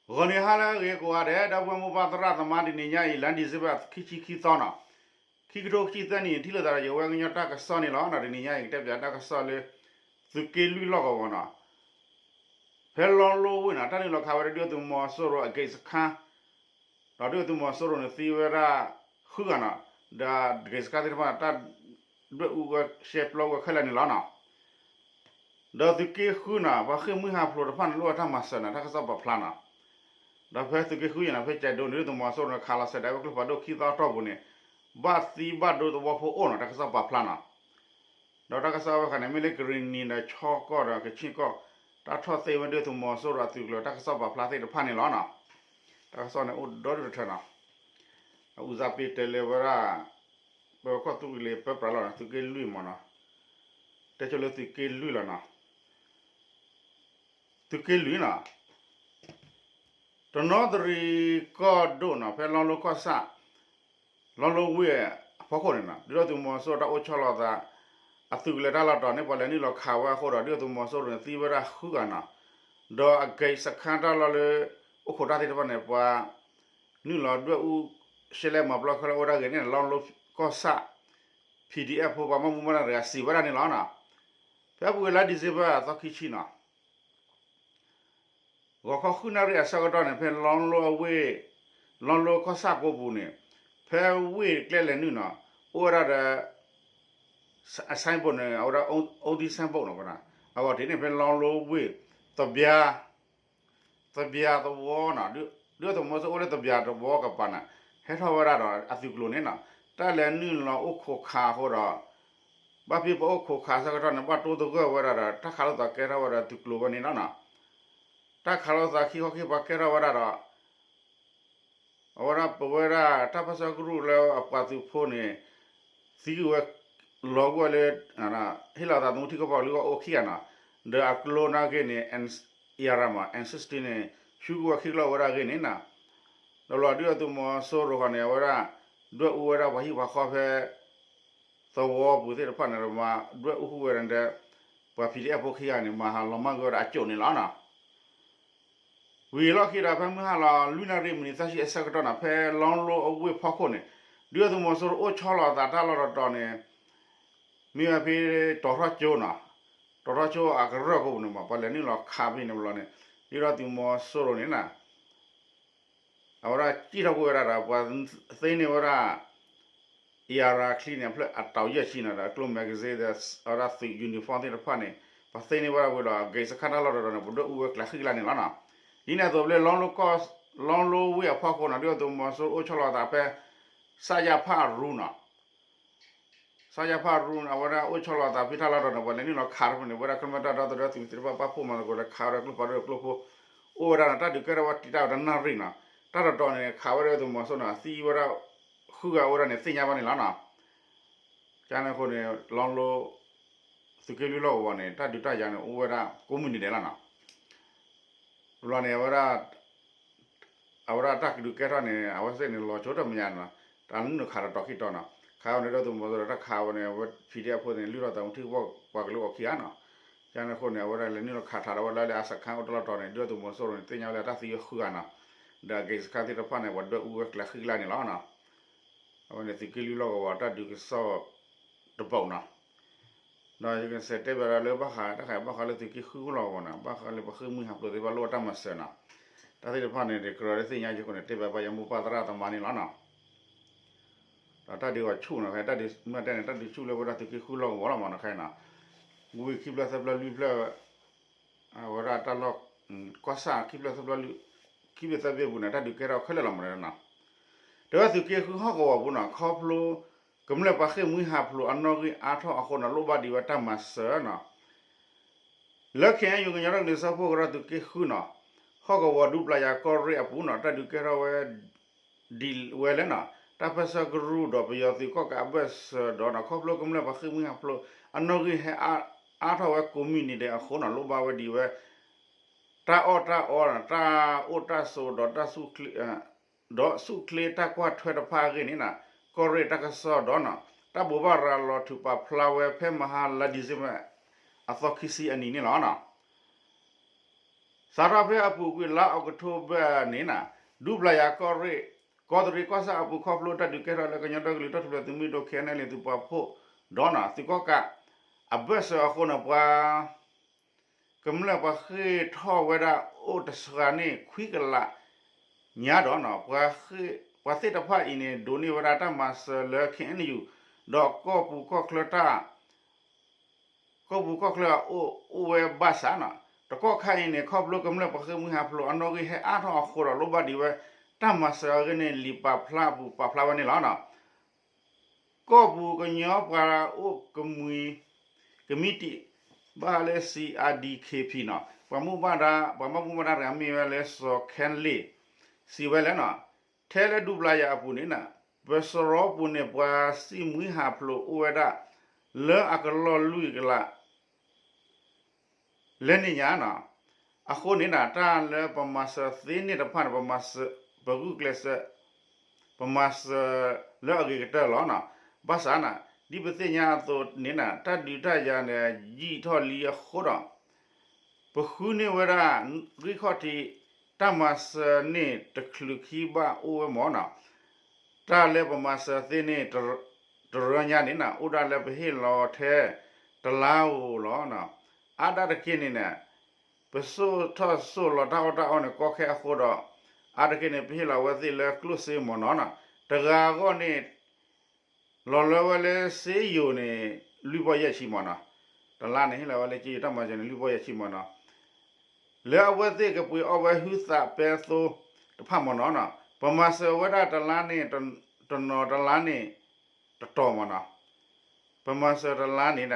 ဂီၤနံၤဟါလၢအဂ့ၤကိးဂၤဒဲး ဒီပုၢ်ဝဲၢ်မိၢ်ပၢ်သရၣ်သမါ တနံၤညါအံၤ လါဒံၣ်စ့ဘၢၣ် ခံဆံခံသီနီၤ, ခံကထိခံဆံသၢနံၣ် ထံၣ်လိာ်သးဒီးယဝဲကညီတၢ်ကစီၣ်န့ၣ်လီၤ. တနံၤညါအံၤ ကတဲပၠးတၢ်ကစီၣ်လၢ သုးက့လွံၢ်လီၢ်ကဝီၤနီၤ, ဖဲလီလိဝ့ၢ်နီၤ တၢ်နုာ်လီၤခးဝဲဒၣ်ဒုၣ်ဒါသုးမီၤစိရိၤအ gate စခန်း ဒီးဒုၣ်ဒါသုးမီၤစိရိၤန့ၣ် သံဝဲဒၣ်ဃုဂၤနီၤ, ဒီး gate စခန်းသ့ၣ်တဖၣ်န့ၣ် တၢ်ဒွဲၣ်အူဝဲရှဲပျီဝဲခဲလၢာ်န့ၣ်လီၤနီၤ. ဒီးသုးက့ဃုနီၤ ပှၤဃ့ၢ်မှံဟးဖျိးတဖၣ်န့ၣ် လိၣ်ဝဲတၢ်မၤစၢၤနီၤ တၢ်ကစီၣ်ပာ်ဖျါနီၤ. ဒီးဖဲသုးက့ဃုယံၤနီၤ ဖဲကၠဲးဒိန့ၣ် ဒုၣ်ဒါသုးမီၤစိရိၤန့ၣ် ခးလီၤစဲးဒၣ်ဝဲကျိဖးဒိၣ်ခံသီအတီၢ်ပူၤန့ၣ် ဘၣ်သံဘၣ်ဒိသဝီဖိအိၣ်နီၤ တၢ်ကစီၣ်ပာ်ဖျါနီၤ. ဒီးတၢ်ကစီၣ်ဝဲခါန့ၣ် မ့ၢ်လၢကရ့ၣ်နံၤဒီး ခၠ့ၣ်ကီၢ်ဒီး ကခ့ၣ်ကီၢ် တၢ်ထီၣ်သ့ဝဲဒၣ်သုးမီၤစိရိၤအသုးကျိၤ တၢ်ကစီၣ်ပာ်ဖျါသ့ၣ်တဖၣ်န့ၣ်လီၤနီၤ. တၢ်ကစီၣ်န့ၣ်အိၣ်ဒီဒူၣ်တထၢနီၤ. အအူစၢ်ပ့ၤတဲလၢဝဲဒၣ် ပဝဲကီၢ်သူလ့ၤပၢပြးလီၤနီၤ သုးက့လွံၢ်မးနီၤ, တဲဆိလၢသုးက့လွံၢ်လီၤနီၤ. သုးက့လွံၢ်နီၤ တနီသရံၣ်ကီၢ်ဒိၣ်နီၤ ဖဲလီလိကီၢ်ဆၣ် လီလိဝ့ၢ်အဖီခိၣ်န့ၣ်နီၤ ဒုၣ်ဒါသုးမီၤစိရိၤတၢ်အိၣ်ဆီလီၤသး အသုးကလၢၤတၢ်လီၢ်တတီၤန့ၣ် ပှၤလဲၤနုာ်လီၤခးဝဲအဃိဒီး ဒုၣ်ဒါသုးမီၤစိရိၤန့ၣ် သံဝဲဒၣ်ဃုဂၤနီၤ. ဒီးအ gate စခန်းတၢ်လီၢ်လၢ အိၣ်ခိးတၢ်သ့ၣ်တဖၣ်န့ၣ် ပှၤ နုာ်လီၤဒွဲၣ်အူရှဲလဲမၤပျီခဲလၢာ်အိၣ်ဒၣ်ဂ့ၤန့ၣ် လီလိကီၢ်ဆၣ် PDF ဖိ ပှၤဘၣ်မူဘၣ်ဒါတဂၤစံးဝဲဒၣ်န့ၣ်လီၤနီၤ. ဖဲအပူၤကွံာ်လါဒံၣ်စ့ဘၢၣ်အသီခံဆံနီၤ ဂီၤခီဃုနၣ်ရံၣ်အဆၢကတီၢ်န့ၣ် ဖဲလီလိအဝ့ၢ် လီလိကီၢ်ဆၣ်ကိးပူၤန့ၣ် ဖဲဝ့ၢ်ကျဲလဲၤနုာ်နီၤ အိၣ်ဝဲဒၣ်ဒီး အ signboard န့ၣ် အဝဲဒၣ် old signboard နီၤ အဂီၢ်ထံးန့ၣ် ဖဲလီလိဝ့ၢ် သဘျါ သဘျါသဝီနီၤ ဒုၣ်ဒါသုးမီၤစိရိၤအိၣ်လၢသဘျါသဝီကပၤန့ၣ် ဟဲထီၣ်ဝဲဒၣ်ဒီးအသုးကျိၤန့ၣ်နီၤ တၢ်လဲၤနုာ်လီၤအိၣ်ခိးခးအဃိဒီး ဘၣ်ဖဲပှၤအိၣ်ခိးခးအဆၢကတီၢ်န့ၣ် ဘၣ်တိသဂၢၢ်ဝဲဒၣ်ဒီး တၢ်ခးလိာ်သးကဲထီၣ်ဝဲဒၣ်သုးကျိၤဝဲန့ၣ်လီၤနီၤ. တၢ်ခးလိာ်သးခံခီခံပၤကဲထီၣ်ဝဲဒၣ်ဒီး အဝဲဒၣ်ပဝဲဒၣ်တၢ်ပၢဆှၢကရူၢ်လၢအပှၤသုးဖိန့ၣ် သံကွံာ်ဝဲ လီၤကွံာ်ဝဲလၢ ဟ့ၣ်လီၤသးသမူထံကီၢ်ပှၤကလုာ်အဂီၢ်အိၣ်ခံဂၤနီၤ, ဒီးအကျိနာ်က့န့ၣ် အံရမး N sixteen န့ၣ် ဆူကဝဲခံကလီၢ်ဝဲဒၣ်အဂ့ၢ်န့ၣ်နီၤ, ဒီးလီၤဒုၣ်ဒါသုးမီၤစိရိၤဃီန့ၣ် အဝဲဒၣ် ဒွဲၣ်အူဝဲဒၣ်ပှၤဟံၣ်ပှၤဃီဖဲ သဝီပူၤသ့ၣ်တဖၣ်န့ၣ်ဒီး မၤဒွဲၣ်အူဃုာ်ဝဲဒၣ်ဒီး ပှၤ PDF ဖိခံဂၤန့ၣ် မၤဟးလီၤမၢ်ကွံာ်ဝဲဒၣ်အစိၣ်န့ၣ်လီၤနီၤ. ဝံၤအလီၢ်ခံဒီး ဖဲမုၢ်ဟါလီၤ လွံၢ်နၣ်ရံၣ်မံးနံးသၢဆံအဆၢကတီၢ်န့ၣ် ဖဲလီလိအဝ့ၢ်ဖီခိၣ်န့ၣ် ဒုၣ်ဒါသုးမီၤစိရိၤအိၣ်ဆီလီၤအသးတၢ်လီၢ်တတီၤန့ၣ် မ့ၢ်ဝဲဖဲတီၤထီၣ်ကၠိနီၤ, တီၤထီၣ်ကၠိအကရၢၢ်ခိၣ်ပူၤန့ၣ်မး ပှၤလဲၤနုာ်လီၤခးဖဲန့ၣ်ဘျီန့ၣ် ဒုၣ်ဒါသုးမီၤစိရိၤန့ၣ်နီၤ အဝဲဒၣ်စံၣ်ထီၣ်ကွံာ်ဝဲဒၣ်ဒီး ပှၤသ့န့ၢ်ဝဲဒၣ် အံရချံန့ၣ် အဖျၢၣ်အတီၤယဲၢ်ဆံန့ၣ်ဒီး အကျိ magazine ဒီး အဝဲဒၣ်သုး uniform သ့ၣ်တဖၣ်န့ၣ် ပှၤသ့န့ၢ်ဝဲဒၣ်ဝံၤဒီး gate စခန်းတၢ်လီၢ်တတီၤန့ၣ် ပဒွဲၣ်အူဝဲကျဲဃံကျါန့ၣ်လီၤနီၤ. ဒ်န့ၣ်အသိးလၢ လီလိဝ့ၢ်အဖီခိၣ်န့ၣ် ဒုၣ်ဒါသုးမီၤစိရိၤအိၣ်ဆီလီၤအသးဖဲ စရဖ ရူနီၤ စရဖ ရူန့ၣ် အဝဲဒၣ်အိၣ်ဆီလီၤအသးဖဲတၢ်လီၢ်တတီၤန့ၣ် ပှၤလဲၤနုာ်လီၤခးတဖဲန့ၣ် ဝဲဒၣ်ကမျၢၢ်တၢ်ဒီသဒၢသုးမုၢ်သ့ၣ်တဖၣ် ပာ်ဖှိၣ်မၤသကိးလၢခးဝဲဒၣ်ကျိဖးဒိၣ်ဒီးကျိဖိ အိၣ်ဝဲဒၣ်န့ၣ် တၢ်ဒုးကဲထီၣ်ဝဲတံာ်တာ်ဝဲတနၣ်ရံၣ်နီၤ. တၢ်တတီၤန့ၣ် ခးဝဲဒၣ်သုးမီၤစိရိၤန့ၣ် သံဝဲဒၣ် ဃုဂၤအိၣ်ဝဲဒၣ်န့ၣ်သ့ၣ်ညါဘၣ်န့ၣ်လီၤနီၤ. ကန့ၣ်အဃိန့ၣ် လီလိ သုးက့လွံၢ်လီၢ်ကဝီၤန့ၣ် တၢ်ဒုးတၢ်ယၤန့ၣ် အိၣ်ဝဲဒၣ်ကိးမုၢ်နံၤဒဲးလီၤနီၤ. ဘျီန့ၣ် အဝဲဒၣ် အဝဲဒၣ်တၢ်ကဒုးကဲထီၣ်န့ၣ် အဝဲသ့ၣ်န့ၣ် လီၤဆိတမညါနီၤ, တၢ်နုာ်ခးတတီၤခံတီၤနီၤ, ခးဝဲန့ၣ် ဒုၣ်ဒါသုးမီၤစိရိၤ တၢ်ခးဝဲန့ၣ် အဝဲ PDF ဖိန့ၣ် လုၢ်ထီၣ်သးမူထံကီၢ် ပှၤကလုာ်အဂီၢ်ခံဂၤနီၤ, ကန့ၣ်အဃိန့ၣ် အဝဲဒၣ်လဲၤနုာ်လီၤခးထီၣ်ဝဲလၢလၢအ စခန်း အိၣ်တၢ်လီၢ်တတီၤန့ၣ် ဒုၣ်ဒါသုးမီၤစိရိၤန့ၣ် သ့ၣ်ညါဝဲလၢတၢ်သံဝဲဃုဂၤနီၤ, ဒီး gate စခန်း သ့ၣ်တဖၣ်န့ၣ် ပှၤဒွဲၣ်အူဝဲကျဲဃံကျါန့ၣ်လီၤနီၤ. အဝဲန့ၣ် သုးက့လွံၢ်လီၢ်ကဝီၤ တၢ်ဒုးကစီၣ်တဘီနီၤ. ဒီးယကစံးတဲဘၣ်ဒီးလၢဘၣ်ဃး တၢ်ဃးဘၣ်ဃးလၢသုးက့ဃုလီၢ်ကဝီၤနီၤ, ဘၣ်ဃးလၢပှၤဃ့ၢ်မှံဟးဖျိးသ့ၣ်တဖၣ်လိၣ်ဘၣ်တၢ်မၤစၢၤနီၤ, တၢ်သ့ၣ်တဖၣ်န့ၣ် တကြၢးလၢသ့ၣ်ညါယဃိန့ၣ် တဲဘၣ်ဘၣ်ယမိၢ်ပၢ်သရၣ်သမါန့ၣ်လီၤနီၤ. ဒီးတၢ်ဒုးအီၤဆူၣ်နီၤ, ခဲတၢ်ဒုး မ့ၢ်တဲန့ၣ် တၢ်ဒုးဆူၣ်လၢဝဲဒၣ်သုးက့ဃုလီၢ်ကဝီၤလီၤမးနီၤ, ခဲအံၤနီၤ ဝံၤခံဖျၢၣ်သၢဖျၢၣ်လွံၢ်ဖျၢၣ် အဝဲဒၣ်တၢ်လီၢ် ကီၢ်ဆၣ်ခံဖျၢၣ်သၢဖျၢၣ်လွံၢ် ခံဖျၢၣ်သၢဖျၢၣ်ပူၤန့ၣ် တၢ်ဒုးကဲထီၣ်ခဲလၢာ်လီၤမးနီၤ. တဲဝဲသုးက့ဃုဟီၣ်ကဝီၤပူၤနီၤ ခီဖျိ ကမျၢၢ်ပှၤဃ့ၢ်မှံဟးဖျိးအနီၣ်ဂံၢ်အါထီၣ်အဃိန့ၣ် လိၣ်ဘၣ်ဒံးဝဲတၢ်မၤစၢၤနီၤ. လၢ ခ့ၣ်အဲၣ်ယူၣ် ကညီဒီကလုာ်စၢဖှိၣ်ကရၢသုးက့ဃုနီၤ ဟီၣ်ကဝီၤဒူပျၢ်ယၤကီၢ်ရ့ၣ်အပူၤနီၤ တၢ်ဒုးကဲထီၣ်ဝဲ ဒ်ဝဲလၢနီၤ တၢ်ပၢဆှၢကရူၢ်ဒီးပယီၤသုးကီၣ်ကးအဘၢၣ်စၢၤဒီးနီၤ ခီဖျိကမျၢၢ်ပှၤဃ့ၢ်မှံဟးဖျိး အနီၣ်ဂံၢ်ဟဲအါထီၣ်ဝဲကိးမုၢ်နံၤဒဲးအဃိနီၤ လိၣ်ဘၣ်ဝဲဒံးဝဲ တၢ်အီၣ်တၢ်အီနီၤ တၢ်အိၣ်တၢ်ဆိးဒီး ဒီးဆူၣ်ချ့တၢ်ကွၢ်ထွဲတဖၣ်အဂ့ၢ်န့ၣ်နီၤ ကီၢ်ရ့ၣ်တၢ်ကစီၣ်ဒီးနီၤ တၢ်ဘိးဘၣ်ရၤလီၤထုးပာ်ဖျါဝဲဖဲမဟါလါဒံၣ်စ့ဘၢၣ် အသီခံဆံအနံၤန့ၣ်လီၤနီၤ. စ စးထီၣ်ဖဲအပူၤကွံာ်လါအီးကထိဘၢၣ်န့ၣ်နီၤ, ဒူပျၤယၤကီၢ်ရ့ၣ် ကီးတရံးကီၢ်ဆၣ်အပူၤ ခီဖျိတၢ်ဒုးကဲထီၣ်လၢကညီဒီကလုာ်တၢ်ထူၣ်ဖျဲးသုးမုၢ်ဒိၣ် ခဲအံၤအ့လ့ၣ် သုးပာ်ဖှိၣ်ဒီးနီၤ သုးကီၣ်ကးအဘၢၣ်စၢၤအဃိန့ၣ် ပှၤ ကမျၢၢ်ပှၤဃ့ၢ်ထီၣ်ဝဲဒၣ်အိၣ်တစှၤန့ၢ်ခွံကလးညါဒီးနီၤ, ပှၤဃ့ၢ် ပှၤသ့ၣ်တဖၣ်အံၤန့ၣ် ဒိးန့ၢ်ဝဲဒၣ်တၢ်မၤစၢၤလၢ ခ့ၣ်အဲၣ်ယူၣ် ဒီးကီၢ်ပူၤကီၢ်ချၢတၢ် ကီၢ်ပူၤကီၢ်ချၢအအိၣ် အိၣ်ဝဲဘၣ်ဆၣ်နီၤ, တကီၢ်ခါအံၤန့ၣ် ခီဖျိကမျၢၢ်ပှၤဃ့ၢ်မှံဟးဖျိးအနီၣ်ဂံၢ်ဟဲအါထီၣ်အဃိဒီး လိၣ်ဘၣ်ဒံးဝဲတၢ်မၤစၢၤအဂ့ၢ်န့ၣ် လံာ်ပာ်ဖျါအပူၤပာ်ဖျါဝဲန့ၣ်လီၤနီၤ. ကီၢ်ပူၤကညီပှၤအိၣ်ကမှံ ကမံးတံာ် ဘၣ်လၢ စီအၤဒီးခ့ၣ်ဖံၣ်နီၤ, ပှၤမူဘၣ်ဒါ ပှၤဘၣ်မူဘၣ်ဒါတဂၤမ့ၢ်ဝဲလၢ စီၤခဲလ့ၣ် စံးဝဲလၢနီၤ, ထဲလၢဒူပျၤယၤအပူၤန့ၣ်နီၤ, ပစရီပူၤန့ၣ် ပှၤဃ့ၢ်မှံဟးဖျိးအိၣ်ဝဲဒၣ် လၢအကလီၢ်လွံၢ်ကလး လဲၤန့ၢ်ညါနီၤ, အဃိန့ၣ်နီၤ တၢ်လၢပမၤစၢၤသ့န့ၣ်တဖၣ်န့ၣ် ပမၤစၢၤ ပဂုာ်ကျဲးစၢး ပမၤစၢၤလၢအဂ့ၤကတၢၢ်လီၤနီၤ. ဘၣ်ဆၣ်နီၤ ဒ်ပသ့ၣ်ညါအသိးန့ၣ်နီၤ တၢ်ဒုးတၢ်ယၤန့ၣ် ယံာ်ထီၣ်လံအဃိဒီး ပဃုန့ၢ်ဝဲဒၣ် ဂံၢ်ခီၣ်ထံး တၢ်မၤစၢၤန့ၣ်တချုးခံဘၣ်အိၣ်ဝဲမၢ်နီၤ. တၢ်လၢပမၤစၢၤသ့န့ၣ် တရၢညါန့ၣ်နီၤ အိၣ်ဒၣ်လၢပဟ့ၣ်လီၤထဲတလါဧိၤလီၤ. အါဒၣ်တက့ၢ်န့ၣ်နီၤ ပဆိၣ်ထီၣ်ဆိၣ်လီၤတၢ်အီၣ်တၢ်အီန့ၣ် ကီခဲအဃိဒီး အါတက့ၢ်န့ၣ် ပဟ့ၣ်လီၤဝဲသ့ၣ်လၢကျိၣ်စ့မၢ်နီၤနီၤ. တဂၤအဂီၢ်န့ၣ် လီၤလၢဝဲလၢစ့ယိၤန့ၣ် လွံၢ်ပီၢ်ယဲၢ်ဆံမၢ်နီၤ. တလါန့ၣ် ဟ့ၣ်လီၤဝဲလၢစ့ယိၤတၢ်မၤစၢၤန့ၣ် လွံၢ်ပီၢ်ယဲၢ်ဆံမၢ်နီၤ. လၢအဝဲသ့ၣ်ကပှ့ၤအီၣ်ဝဲဟုသးပဲသိတဖၣ်မၢ်နီၤနီၤ ပမၤစၢၤဝဲဒၣ်တလါန့ၣ် တနီၤတလါန့ၣ် တတီၤမၢ်နီၤ. ပမၤစၢၤတလါန့ၣ်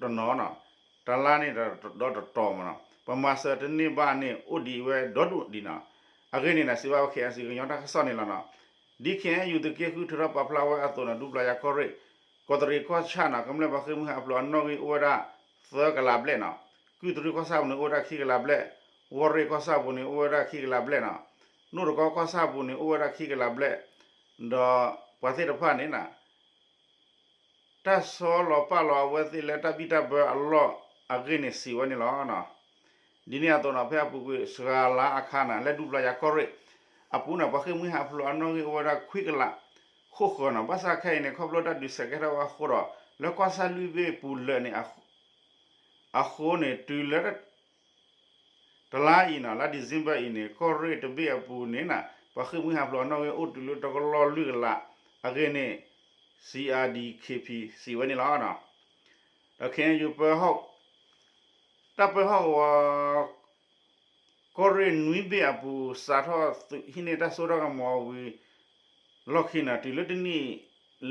တနီၤနီၤ တလါန့ၣ်ဒီးတတီၤမၢ်နီၤ. ပမၤစၢၤတန့ၢ်ဘၣ်န့ၣ် အိၣ်ဒံးဝဲဒီဒူၣ်ဒံးနီၤ. အဂ့ၢ်န့ၣ်နီၤ စံးဘၣ်ဝဲ ခ့ၣ်အဲၣ်စံၣ် ကညီတၢ်ကစီၣ်န့ၣ်လီၤနီၤ. ဒ်ခ့ၣ်အဲၣ်ယူၣ်သုးက့ဃုထုးထီၣ်ပာ်ဖျါဝဲအသိးနီၤ ဒူပျၤယၤကီၢ်ရ့ၣ် ကီးတရံးကီၢ်ဆၣ်နီၤ ကမျၢၢ်ပှၤဃ့ၢ်မှံဟးဖျိးအနီၣ်ဂံၢ်အိၣ်ဝဲဒၣ်သၢကလးဘျဲၣ်နီၤ. ကုၢ်တရံးကီၢ်ဆၣ်ပူၤန့ၣ် အိၣ်ဝဲဒၣ်ခံကလးဘျဲၣ်, ဝီၢ်ရ့ၣ်ကီၢ်ဆၣ်ပူၤန့ၣ် အိၣ်ဝဲဒၣ်ခံကလးဘျဲၣ်နီၤ. နိၣ်တကီကီၢ်ဆၣ်ပူၤန့ၣ် အိၣ်ဝဲဒၣ်ခံကလးဘျဲၣ်, ဒီးပှၤသ့ၣ်တဖၣ်န့ၣ်နီၤ တၢ်ဆီလီၤပာ်လီၤအဝဲသ့ၣ်လၢတၢ်ဘံၣ်တၢ်ဘၢအလီၢ်အဂ့ၢ်န့ၣ် စံးဝဲန့ၣ်လီၤ. ဒ်န့ၣ်အသိးနီၤ ဖဲအပူၤကွံာ်စှၤလါအခါနီၤ လၢဒူပျၤယၤကီၢ်ရ့ၣ်အပူၤနီၤ ပှၤဃ့ၢ်မှံဟးဖျိးအနီၣ်ဂံၢ်အိၣ်ဝဲဒၣ်ခွံကလးဃိၣ်ဃၢၤနီၤ. ဘၣ်ဆၣ်ခဲအံၤန့ၣ် ခီဖျိတၢ်ဒုးဆဲးကဲထီၣ်ဝဲအဃိဒီး လၢကီၢ်ဆၣ်လွံၢ်ဘ့ၣ်ပူၤလၢာ်န့ၣ် အဃိန့ၣ် တုၤလၢ တလါအံၤနီၤ လါ December အံၤန့ၣ် ကီၢ်ရ့ၣ်တဘ့ၣ်အပူၤန့ၣ်နီၤ ပှၤဃ့ၢ်မှံဟးဖျိးအနီၣ်ဂံၢ်အိၣ်တုၤလၢတကလီၢ်လွံၢ်ကလးအဂ့ၢ်န့ၣ် စီအၤဒီးခ့ၣ်ဖံၣ် စံးဝဲန့ၣ်လီၤ. ဒီးခဲအံၤယပၢဟီၣ် တၢ်ပၢဟီၣ်ကဝီၤ ကီၢ်ရ့ၣ်နွံဘ့ၣ်အပူၤ စးထီၣ်သုးဟံးန့ၢ်တၢ်စိတၢ်ကမီၤဝံၤ လီၢ်ခံနီၤ တုၤလၢတနံၣ်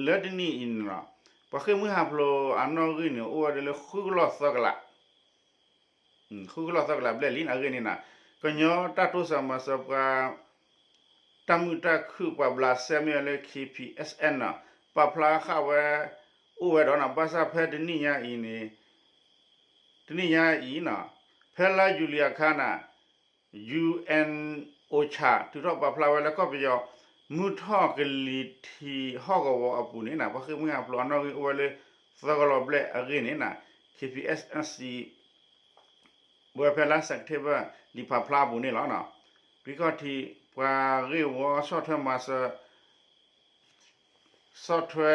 လၢတနံၣ်အံၤန့ၣ်နီၤ ပှၤဃ့ၢ်မှံဟးဖျိးအနီၣ်ဂံၢ်န့ၣ် အိၣ်ဝဲဒၣ်လၢဃုကလီၢ်သၢကလး ဃုကလီၢ်သၢကလးဘျဲၣ်လံန့ၣ်အဂ့ၢ်န့ၣ်နီၤ ကညီတၢ်တိစၢၤမၤစၢၤပှၤ တၢ်မုာ်တၢ်ခုၣ်ပှၤဘျးစဲမ့ၢ်ဝဲလၢ ခ့ၣ်ပံၣ်အ့ၣ်စ့ၣ်နီၤ ပာ်ဖျါဃာ်ဝဲ အိၣ်ဝဲဒီးနီၤ ဘၣ်ဆၣ်ဖဲတနံၣ်ညါအံၤန့ၣ် တနံၣ်ညါအံၤနီၤ ဖဲလါယူၤလံအခါန့ၣ် ယူၣ်အဲၣ် အိၣ်ဆၣ် ထုးထီၣ်ပာ်ဖျါဝဲလၢကီၢ်ပယီၤ မုၢ်ထီၣ်ကလံၤထံးဟီၣ်ကဝီၤအပူၤန့ၣ်နီၤ ပှၤဃ့ၢ်မှံဟးဖျိးအနီၣ်ဂံၢ်အိၣ်ဝဲလၢ သၢကလီၢ်ဘျဲၣ်အဂ့ၢ်န့ၣ်နီၤ ခ့ၣ်ပံၣ်အ့ၣ်စ့ၣ် ဝဲဖဲလါ September လံာ်ဖးဖျါအပူၤန့ၣ်လီၤ. ဂံၢ်ခီၣ်ထံး ပှၤဂ့ၢ်ဝီဆီၣ်ထွဲမၤစၢၤ ဆီၣ်ထွဲ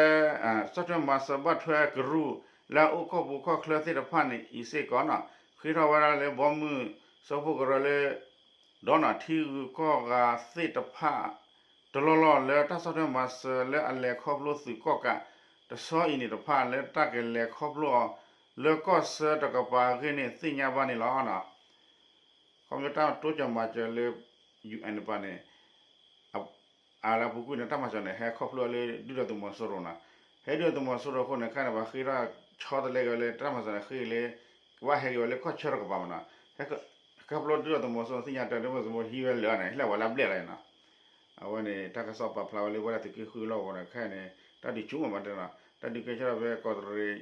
ဆီၣ်ထွဲမၤစၢၤဘၣ်ထွဲကရူၢ် လၢအအိၣ်ကီၢ်ပူၤကီၢ်ချၢသ့ၣ်တဖၣ်န့ၣ် အံၤစ့ၢ်ကီးနီၤ ဃ့ထီၣ်ဝဲဒၣ်လၢဘီမုၢ်စီၤဖိကရၢလၢ ဒီးနီၤ ထံဂုၤကီၢ်ဂၤသ့ၣ်တဖၣ် တလီၢ်လီၢ်လၢတၢ်ဆီၣ်ထွဲမၤစၢၤလၢအလဲၤခီဖျိသုးကီၣ်ကး တဆီအံၤန့ၣ်တဖၣ် လၢတၢ်ကလဲၤခီဖျိအီၤ လၢကီၢ်ဆၢတကပၤအဂ့ၢ်န့ၣ် သ့ၣ်ညါဘၣ်န့ၣ်လီၤ. ခီဖျိတၢ်တိစၢၤမၤစၢၤလၢ ယူၣ်အဲၣ် တပၤန့ၣ် အလၢပူၤကွံာ်န့ၣ် တၢ်မၤစၢၤန့ၣ် ဟဲခီဖျိလၢဒုၣ်ဒါသုးမီၤစိရိၤနီၤ, ဟဲဒုၣ်ဒါသုးမီၤစိရိၤအဃိန့ၣ် ခဲန့ၣ် ပှၤဃ့ထီၣ်ဆီတလဲက့ၤဝဲလၢ တၢ်မၤစၢၤန့ၣ် ဃ့လၢ ကဘၣ်ဟဲက့ၤဝဲလၢကီၢ်ဆၢတကပၤမနီၤ, ခီဖျိဒုၣ်ဒါသုးမီၤစိရိၤသ့ၣ်ညါတၢ် ဒုၣ်ဒါသုးမီၤဟံးဝဲလၢာ်န့ၣ် ဟံးလၢပှၤလၢအဘျဲၣ်လီၤနီၤ, အဝဲန့ၣ် တၢ်ကစီၣ်ပာ်ဖျါဝဲလၢဝဲဒၣ်သုးက့ဃုလီၢ်ကဝီၤန့ၣ် ခဲအံၤန့ၣ် တၢ်ဒုးဆူၣ်မးမးတဲနီၤ, တၢ်ဒုးကဲထီၣ်ဖဲကီးတရံး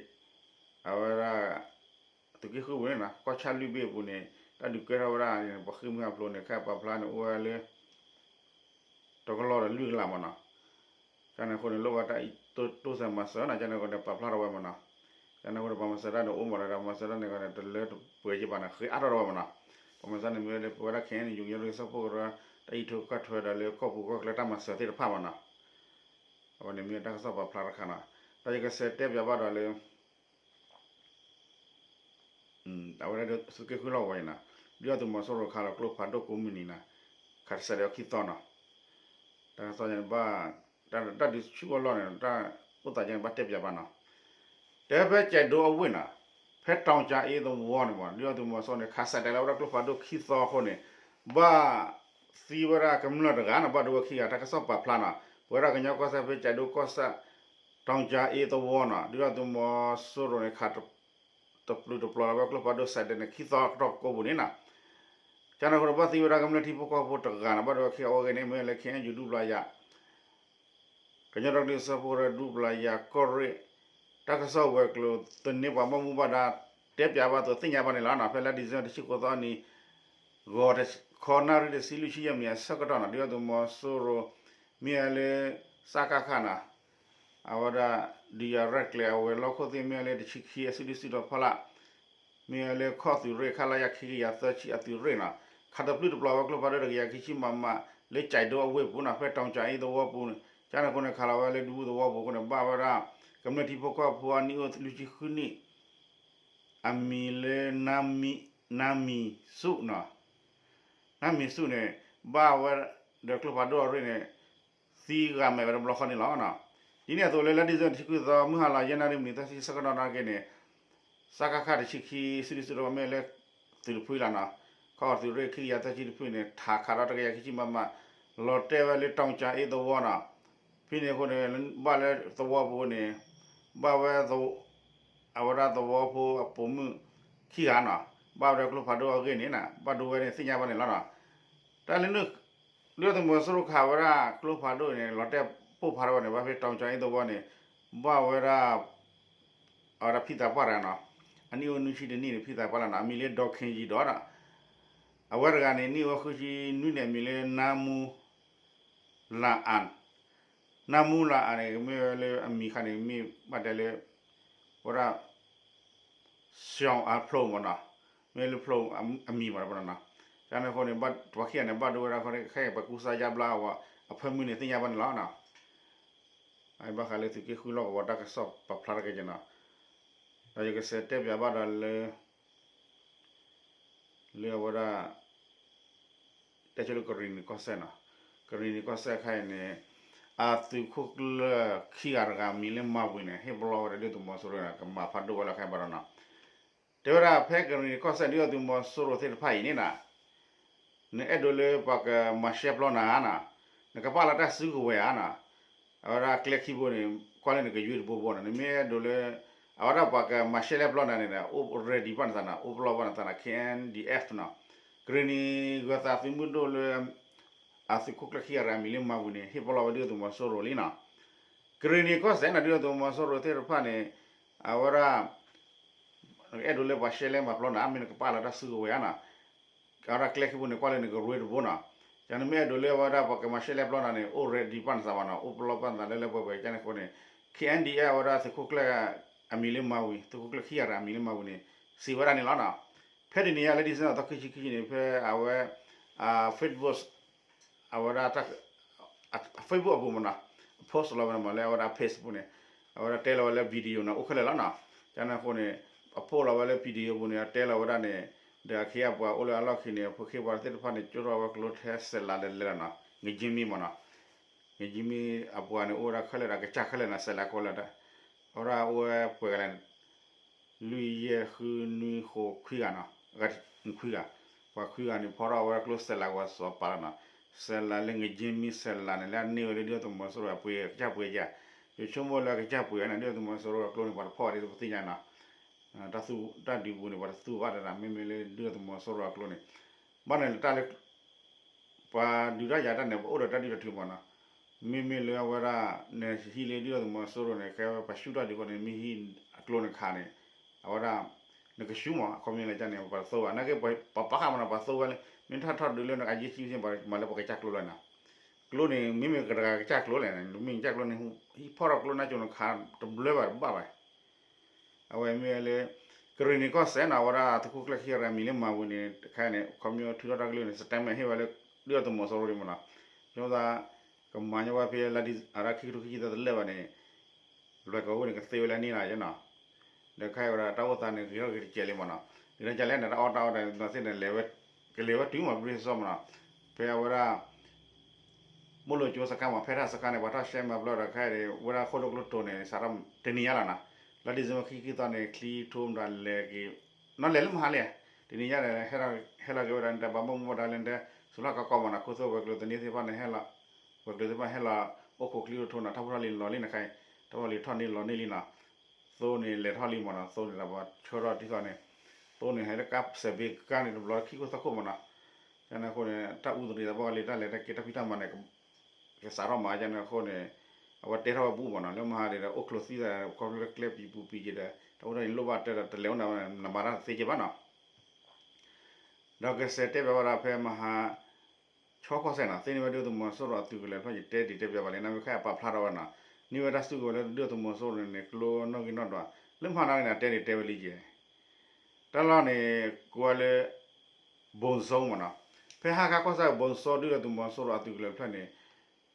အဝဲဒၣ် သုးက့ဃုပူၤန့ၣ်နီၤ ကီၢ်ဆၣ်လွံၢ်ဘ့ၣ်အပူၤန့ၣ် တၢ်ဒုးကဲထီၣ်ဝဲဒၣ်န့ၣ် ပှၤဃ့ၢ်မှံဟးဖျိးန့ၣ် ခဲအံၤပာ်ဖျါန့ၣ် အိၣ်ဝဲလၢ တကလီၢ်ဒီးလွံၢ်ကလးမနီၤ, ကန့ၣ်အဃိန့ၣ် လိၣ်ဘၣ်တၢ်တိစၢၤမၤစၢၤနီၤ, ကန့ၣ်အဃိန့ၣ် ပာ်ဖျါထီၣ်ဝဲမနီၤ, ကန့ၣ်အဃိန့ၣ် ပှၤမၤစၢၤတၢ်န့ၣ် အိၣ်မးဒီး မၤစၢၤတၢ်န့ၣ်ကန့ၣ် တလၢတပှဲၤက့ၤဘၣ်န့ၣ် ဃ့အါထီၣ်ထီၣ်ဝဲမနီၤ, တၢ် ပမ့ၢ်စ့ၢ်န့ၣ်မ့ၢ်လၢပဝဲဒၣ် ခဲအံၤန့ၣ် ယိၤကညီတၢ်ကစီၣ်ဖိကရၢ တၢ်အံးထွဲကွၢ်ထွဲဒီးလၢကီၢ်ပူၤကီၢ်ချၢတၢ်မၤစၢၤသ့ၣ်တဖၣ်မးနီၤ, အဝဲန့ၣ်မ့ၢ်တၢ်ကစီၣ်ပာ်ဖျါတခါနီၤ, ဒီးယကစံးတဲပၠးဘၣ်ဒီးလၢ အဝဲဒၣ်သုးက့ဃုလီၢ်ကဝီၤအံၤနီၤ, ဒုၣ်ဒါသုးမီၤစိရိၤခးလီၤကျိဖးဒိၣ်ကိးမုၢ်နံၤနီၤ, ခးတစဲးဒီးခံသီနီၤ, တၢ်ကစီၣ်န့ၣ်ဘၣ်, တၢ်ဒုးဆူၣ်အလီၢ်န့ၣ် တၢ်အိၣ်သးယဲန့ၣ် ဘၣ်တဲပၠးဘၣ်နီၤ, တဲဖဲကၠဲးဒိအဝ့ၢ်နီၤ, ဖဲတီၤကၠၤအ့သဝီန့ၣ်မး ဒုၣ်ဒါသုးမီၤစိရိၤန့ၣ် ခးစဲးတဲလီၤဝဲဒၣ်ကျိဖးဒိၣ်ခံသီအဃိန့ၣ်, ဘၣ်သံဝဲဒၣ်ကမျၢၢ်တဂၤနီၤ, ဘၣ်ဒိဝဲခံဂၤ တၢ်ကစီၣ်ပာ်ဖျါနီၤ, ပဝဲဒၣ်ကညီကီၢ်စဲၣ်ဖဲကၠဲးဒိကီၢ်စဲၣ် တီၤကၠၤအ့သဝီနီၤ, ဒုၣ်ဒါသုးမီၤစိရိၤန့ၣ် ခး တပျုာ်တပျီၤလီၤဝဲကျိဖးဒိၣ်စဲးဒဲးန့ၣ် ခံသီအကတီၢ်ကိးပူၤန့ၣ်နီၤ, ကန့ၣ်အဃိန့ၣ် ဘၣ်သံဝဲဒၣ်ကမျၢၢ်ထံဖိကီၢ်ဖိတဂၤနီၤ, ဘၣ်ဒိဝဲခံဂၤအဂ့ၢ်န့ၣ် မ့ၢ်လၢ ခဲအံၤ ဒူပျၤယၤ ကညီဒီကလုာ်စၢဖှိၣ်ကရၢဒူပျၤယၤကီၢ်ရ့ၣ် တၢ်ကစီၣ်ဝဲၤကျိၤသန့ပှၤဘၣ်မူဘၣ်ဒါ တဲပၠးဘၣ်အသိးသ့ၣ်ညါဘၣ်န့ၣ်လီၤ. ဖဲလါ December တဆံဃိးသီအနံၤ ဂီၤခီနၣ်ရံၣ်တဆံလွံၢ်ဆံယဲၢ်မံးနံးအဆၢကတီၢ်နီၤ, ဒုၣ်ဒါသုးမီၤစိရိၤ မ့ၢ်ဝဲလၢ စကခ နီၤ, အဝဲဒၣ် ဒုးယၤရဲၣ်ကျဲၤအဝဲၤလီၢ်ခိၣ်သ့ၣ် မ့ၢ်ဝဲလၢတဆံခံအစုဒုၣ်စုတီၤဖီလာ် မ့ၢ်ဝဲလၢခီၣ်သုးရ့ၣ် ခလရ ခံကယၤသၢဆံအသုးရ့ၣ်နီၤ, ခးတပျုာ်တပျီၤဝဲကျိဖးဒိၣ်တကယၤခံဆံ မမ လၢကၠဲးဒိအဝ့ၢ်ပူၤနီၤ, ဖဲတီၤကၠၤအ့သဝီပူၤန့ၣ်, ကန့ၣ်အဃိန့ၣ် ခးလီၤဝဲလၢဒူသဝီပူၤအဃိန့ၣ် ဘၣ်ဝဲဒၣ် ကမျၢၢ်ထံဖိကီၢ်ဖိအနံၣ်အိၣ်လွံၢ်ဆံဃုနံၣ် အမံၤလၢ နါမံၤဆူၣ်နီၤ, နါမံၤဆူၣ်န့ၣ် ဘၣ်ဝဲဒီးကျိဖးဒိၣ်အရ့ၣ်န့ၣ် သံဂၤမဲာ်ဝဲတဘျီဃီန့ၣ်လီၤ. ဒ်န့ၣ်အသိးလၢလါ December တဆံဃုသီ မုၢ်ဟါလီၤယဲၢ်နၣ်ရံၣ်မံးနံးသၢဆံဆၢကတီၢ်နာ်က့န့ၣ် စကခ တဆံခံ စုဒုၣ်စုတီၤ မ့ၢ်လၢ သုးတဖုလီၤနီၤ, ခီၣ်သုးရ့ၣ် ခံကယၤသၢဆံတဖုန့ၣ် ထးခးဒီးတကယၤခံဆံ မမ လီၤတဲာ်ဝဲလၢ တီၤကၠၤအ့သဝီနီၤ, ဖဲန့ၣ်အဃိန့ၣ် ဘၣ်လၢသဝီပူၤန့ၣ် ဘၣ်ဝဲ အဝဲဒၣ်သဝီဖိအပိာ်မုၣ်ခံဂၤနီၤ, ဘၣ်ဝဲဒၣ်ကျိဖးဒိၣ်အဂ့ၢ်န့ၣ်နီၤ, ဘၣ်ဒိဝဲန့ၣ်သ့ၣ်ညါဘၣ်န့ၣ်လီၤနီၤ. တၢ်လၢ ဒုၣ်ဒါသုးမီၤစိရိၤခးဝဲဒၣ်ကျိဖးဒိၣ်န့ၣ် လီၤတဲာ်ပိၢ်ဖးထီၣ်ဝဲန့ၣ် ဘၣ်ဖဲတီၤကၠၤအ့သဝီန့ၣ် ဘၣ်ဝဲဒၣ် အဝဲဒၣ်ဖံသးပှၢ်တဂၤနီၤ, အနံၣ်အိၣ်နွံဆံတနံၣ်န့ၣ် ဖံသးပှၢ်လီၤနီၤ, အမံၤလၢ ဒီးခ့ယံၤဒီးဒီး အဝဲတဂၤန့ၣ် နံၣ်အိၣ်ဃုဆံနွံန့ၣ် အမံၤလၢ နါမူ လၤအၣ်, နါမူလၤအၣ်န့ၣ် မ့ၢ်ဝဲလၢအမံၤခါန့ၣ် မ့ၢ်ဘၣ်တဲလၢ ဝဲဒၣ် စီၤအဖျိမ့ၢ်နီၤ, မ့ၢ်လၢဖျိအမံၤမ့ၢ်နီၤ, ကန့ၣ်အဃိန့ၣ် ပှၤခံဂၤန့ၣ် ဘၣ်ဒိဝဲဒၣ်အဃိန့ၣ် ခဲအံၤပကူစါယါဘျါအီၤ အဖၢမုၢ်န့ၣ်သ့ၣ်ညါဘၣ်န့ၣ်လီၤ. ဘၣ်ဃးလၢသုးက့ဃုလီၢ်ကဝီၤတၢ်ကစီၣ်ပာ်ဖျါတက့ၢ်နီၤ, ဒီးယကစံးတဲပၠးဘၣ်ဒီးလၢ လၢအဝဲဒၣ် တဲဆိလၢကရံၣ်နံၤကီၢ်စဲၣ်နီၤ, ကရံၣ်နံၤကီၢ်စဲၣ်ခဲအံၤန့ၣ် အသုးခိၣ်ကျၢၢ်ခံဂၤတဂၤမံၤလၢမၤဝံၤန့ၣ် ဟ့ၣ်ပလီၢ်ဝဲဒၣ်ဒုၣ်ဒါသုးမီၤစိရိၤန့ၣ် ကမၤဖးဒိၣ်ဝဲလီၤခဲအံၤဘၣ်ဒီးနီၤ, တဲဝဲဒၣ်ဖဲကရံၣ်နံၤကီၢ်စဲၣ် ဒုၣ်ဒါသုးမီၤစိရိၤသ့ၣ်တဖၣ်အံၤန့ၣ်နီၤ နအဲၣ်ဒိးလၢပှၤကမၤရှဲပျီနၤဧါနီၤ, နကပာ်လီၤတၢ်စုကဝဲၤဧါနီၤ, အဝဲဒၣ်ကျဲခံဘိန့ၣ် ကွၢ်လၢနကယွ့တဘိဘိနီၤ, နမ့ၢ်အဲၣ်ဒိးလၢ အဝဲဒၣ်ပှၤကမၤရှဲလဲပျီနၤန့ၣ် အိၣ် ready ဘၣ်နသးနီၤ, အိၣ်ပလီၢ်ဘၣ်နသးနီၤ, ခဲအံၤ ဒီး နီၤ, ကရံၣ်နံၤဂၢၤသးသုးမုၢ်ဒိၣ်လၢ အသုးခိၣ်ကျၢၢ်ခံဂၤတဂၤမံၤလၢမၤဝံၤန့ၣ် ဟ့ၣ်ပလီၢ်ဝဲဒုၣ်ဒါသုးမီၤစိရိၤလံနီၤ, ကရံၣ်နံၤကီၢ်စဲၣ်နီၤ ဒုၣ်ဒါသုးမီၤစိရိၤသ့ၣ်တဖၣ်န့ၣ် အဝဲဒၣ် နကအဲၣ်ဒိးလၢပှၤရှဲလဲမၤပျီနၤ မ့ၢ်နကပာ်လီၤတၢ်စုကဝဲၤဧါနီၤ, အဝဲဒၣ်ကျဲခံဘိန့ၣ် ကွၢ်လၢနကရ့တဘိနီၤ, ကနမ့ၢ်အဲၣ်ဒိးလၢအဝဲဒၣ်ပှၤကမၤရှဲလဲပျီနၤန့ၣ် အိၣ် ready ဘၣ်နသးဘၣ်နီၤ, အိၣ်ပလီၢ်ဘၣ်နသးလၢလၢပှဲၤပှဲၤ ကန့ၣ်အဃိန့ၣ် ခဲအံၤ ဒီး အဝဲဒၣ်သုးခိၣ်ကျၢၢ် အမံၤလၢမၤဝံၤ သုးခိၣ်ကျၢၢ်ခံဂၤတဂၤအမံၤလၢမၤဝံၤန့ၣ် စံးဝဲဒၣ်န့ၣ်လီၤနီၤ, ဖဲတနံၤညါလၢ December သီခံဆံခံဆံန့ၣ် ဖဲအဝဲ Facebook အဝဲဒၣ် Facebook အပူၤမ့ၢ်နီၤ, အ post လီၤဝဲန့ၣ်မ့ၢ်လၢအဝဲဒၣ် Facebook န့ၣ် အဝဲဒၣ်တဲလီၤဝဲလၢ video န့ၣ် အိၣ်ခဲလၢာ်လီၤနီၤ, ကန့ၣ်အဃိန့ၣ် အ post လီၤဝဲလၢ video ပူၤန့ၣ် အတဲလီၤဝဲဒၣ်န့ၣ် ဒီးအခ့အပှၤအိၣ်လၢအလီၢ်ခံန့ၣ် အဖိခ့ပှၤသ့ၣ်တဖၣ်န့ၣ် ကၠိထီၣ်ဝဲကျိထဲစဲးလးလဲၤလဲၤလီၤနီၤ, ငကၠ့မံမ့ၢ်နီၤ, ငကၠ့မံအပှၤန့ၣ် အိၣ်ဝဲဒၣ်ခဲလၢာ်ဒီးကစၢ်ခဲလၢာ်နီၤ, စဲးလးကီလၢာ် အဝဲဒၣ်ပှဲၤဂၤလဲၣ် လွံၢ်ယဲၢ်ဃုနွံဃိးခွံဂၤနီၤ, ခွံဂၤ, ပှၤခွံဂၤန့ၣ် ဖီထီၣ်ဝဲကျိစဲးလးဝဲစီၤပၤလီၤနီၤ, စဲးလးလၢငကၠ့မံစဲးလးန့ၣ် လၢအန့ၢ်ဝဲလၢဒုၣ်ဒါသုးမီၤစိရိၤအပှ့ၤ ကစၢ်ပှ့ၤဧါ, ယဆိကမိၣ်လၢအကစၢ်ပှ့ၤဧါန့ၣ် ဒုၣ်ဒါသုးမီၤစိရိၤအကျိန့ၣ် ပှၤတဖီၣ်ဒ်သိးပသ့ၣ်ညါနီၤ, တၢ်ဒုးပူၤန့ၣ် ပှၤတသူဘၣ်တဒၣ်မ့မ့ၢ်လၢဒုၣ်ဒါသုးမီၤစိရိၤအကျိန့ၣ်, ဘၣ်န့ၣ်လၢတၢ်လၢ ပှၤဒုးတၢ်ယၤတၢ်န့ၣ် ပှၤအိၣ်ဒီးတၢ်ဒုးတၢ်ထုးမ့ၢ်နီၤ, မ့မ့ၢ်လၢအဝဲဒၣ် နဟံးလၢဒုၣ်ဒါသုးမီၤစိရိၤန့ၣ် ကဲဝဲပှၤဆူၣ်တၢ်ဒုးဃီန့ၣ် မ့ၢ်ဟံးအကျိန့ၣ်ခးန့ၣ် အဝဲဒၣ် နကဆူၣ်မး အခီပညီလၢကန့ၣ် ပှၤတသိဘၣ် နာ်က့ ပှၤပာ်ဃာ်မးနီၤ ပှၤသိဝဲလၢ မ့ၢ်ထီၣ်ထီၣ်ဒုးလၢနကအယ့ၢ်ဆံဆ့ မၤလၢပှၤကစၢ်ကျိလီၤနီၤ, ကျိန့ၣ် မ့မ့ၢ်ကတဂၤကစၢ်ကျိလဲၣ် မ့ၢ်ကစၢ်ကျိန့ၣ် ဟံးဖီၣ်ထီၣ်ကျိနါစိၤန့ၣ်ခးတဘျၢဘၣ်တဘၣ်ဘၣ် အဝဲမ့ၢ်လၢ ကရ့ၣ်နံၣ်ကီၢ်စဲၣ်နီၤ အဝဲဒၣ်သုးခိၣ်ကျၢၢ်ခံဂၤအမံၤလၢမၤဝံၤန့ၣ် တခါန့ၣ် ခီဖျိထုးထီၣ်တၢ်ကလုၢ်န့ၣ် statement ဟ့ၣ်ဝဲလၢ ဒုၣ်ဒါသုးမီၤစိရိၤလံမ့ၢ်နီၤ, ယသး ကမၤညီဘၣ်ဖဲလါဒံၣ် အရၢခံကထိခံဆံသၢတလၢာ်ဘၣ်န့ၣ် လွဲၢ်ကဝီၤန့ၣ် ကသ့ဝဲလၢအနံၣ်လီၤနီၤ, ဒီးခဲအံၤဝဲဒၣ်တၢ်အိၣ်သးန့ၣ် ဂ့ၤထီၣ်ဂ့ၤတစဲးလံမ့ၢ်နီၤ, ဂ့ၤထီၣ်ကလဲၣ်န့ၣ် တၢ်အီၣ်တၢ်အီဒီးသ့ၣ်န့ၣ် လဲၤဝဲ ကလဲၤဝဲတုၤမ့ၢ် ဘြံၤစီမ့ၢ်နီၤ, ဖဲအဝဲဒၣ် မိၢ်လိာ်ကၠိစခါမ့ၢ် ဖဲထၣ်စခါန့ၣ် ပှၤထီၣ်ရှဲမၤပျီဒီးခဲအံၤ ဝဲဒၣ်ဃိၣ်ဒိၣ်ကျိတိၤန့ၣ် စးထီၣ်တနံၤညါလီၤနီၤ, လါဒံၣ်စ့ဘၢၣ်ခံဆံခံသီန့ၣ် ချံထိမတၤလဲၤက့ၤ နီၤလဲၤလၢမဟါလံ, တနံၤညါန့ၣ် ဟဲလီၤက့ၤဝဲဒၣ်န့ၣ် တၢ်ဘၣ်မုၢ်မ့ၢ်ဒါလၢဒဲ စူၤလီၢ်ကီကီမ့ၢ်နီၤ, ခိၣ်သိၣ်ဝဲၤကျိၤသန့သ့ၣ်တဖၣ်န့ၣ် ဟဲလီၤ, ဝဲၤကျိၤသ့ၣ်တဖၣ်ဟဲလီၤ အိၣ်ခိးချံထိနီၤ, ထီၣ်ဖိထီၣ်လံၤလီၤလံန့ၣ်ခဲအံၤ, ထီၣ်ဖိလံၤထီၣ်န့ၢ်လီၤန့ၢ်လံနီၤ, သိန့ၣ်လဲၤထီၣ်လံမ့ၢ်နီၤ, သိန့ၣ်ဒီးပှၤဆှၢထီၣ်တံၢ်ဃီန့ၣ်, သိန့ၣ်ဟဲလၢကါစဲးဘ့ကါန့ၣ် တဘျီခံခိၣ်သၢခိၣ်မ့ၢ်နီၤ, ကန့ၣ်အဃိန့ၣ် တၢ်အူသရံးသးဘီၣ်လံ တၢ်လဲၤတၢ်က့ၤတၢ်ဖံးတၢ်မၤန့ၣ် ကစးထီၣ်မၤကန့ၣ်အဃိန့ၣ်, အဝဲတဲထီၣ်ဝဲဘူးမ့ၢ်နီၤ, လၢမဟါဒ်ဒီး အိၣ်ကျိၤသံသး ခီဖျိလၢကျဲပံၤပူၤပံၤက့ၤဒီး တၢ်အိၣ်ထီၣ်န့ၣ်လိၣ်ဘၣ်တဲဒီးတလဲၤအိၣ်နၤ နမၤတၢ်တသ့က့ၤဘၣ်နီၤ ဒီးကစဲးတဲဘၣ်ဝဲဒၣ်ဖဲမဟါ ဆီကီၢ်စဲၣ်နီၤ, သ့န့ၢ်ဝဲဒုၣ်ဒါသုးမီၤစိရိၤအသုးကလၢၤတဖၣ် ယတဲဒံးတဲဘၣ်လံ နမ့ၢ်ခဲအံၤပာ်ဖျါထီၣ်ဝဲနီၤ, န့ၢ်ဝဲတၢ်စုကဝဲၤလၢဒုၣ်ဒါသုးမီၤစိရိၤန့ၣ် ကျိနီၣ်ဂံၢ်နီၣ်ဒွး, လၢမဟါန့ၣ် အတဲဒံးတဲဝဲလံက့ၤ တၢ်လီၢ်န့ၣ် ကိးဝဲလၢ ဘိၣ်စိမ့ၢ်နီၤ, ဖဲဟါခါကီၢ်စဲၣ်ဘိၣ်စိ ဒုၣ်ဒါသုးမီၤစိရိၤအသုးကလၢၤတဖျၢၣ်န့ၣ်,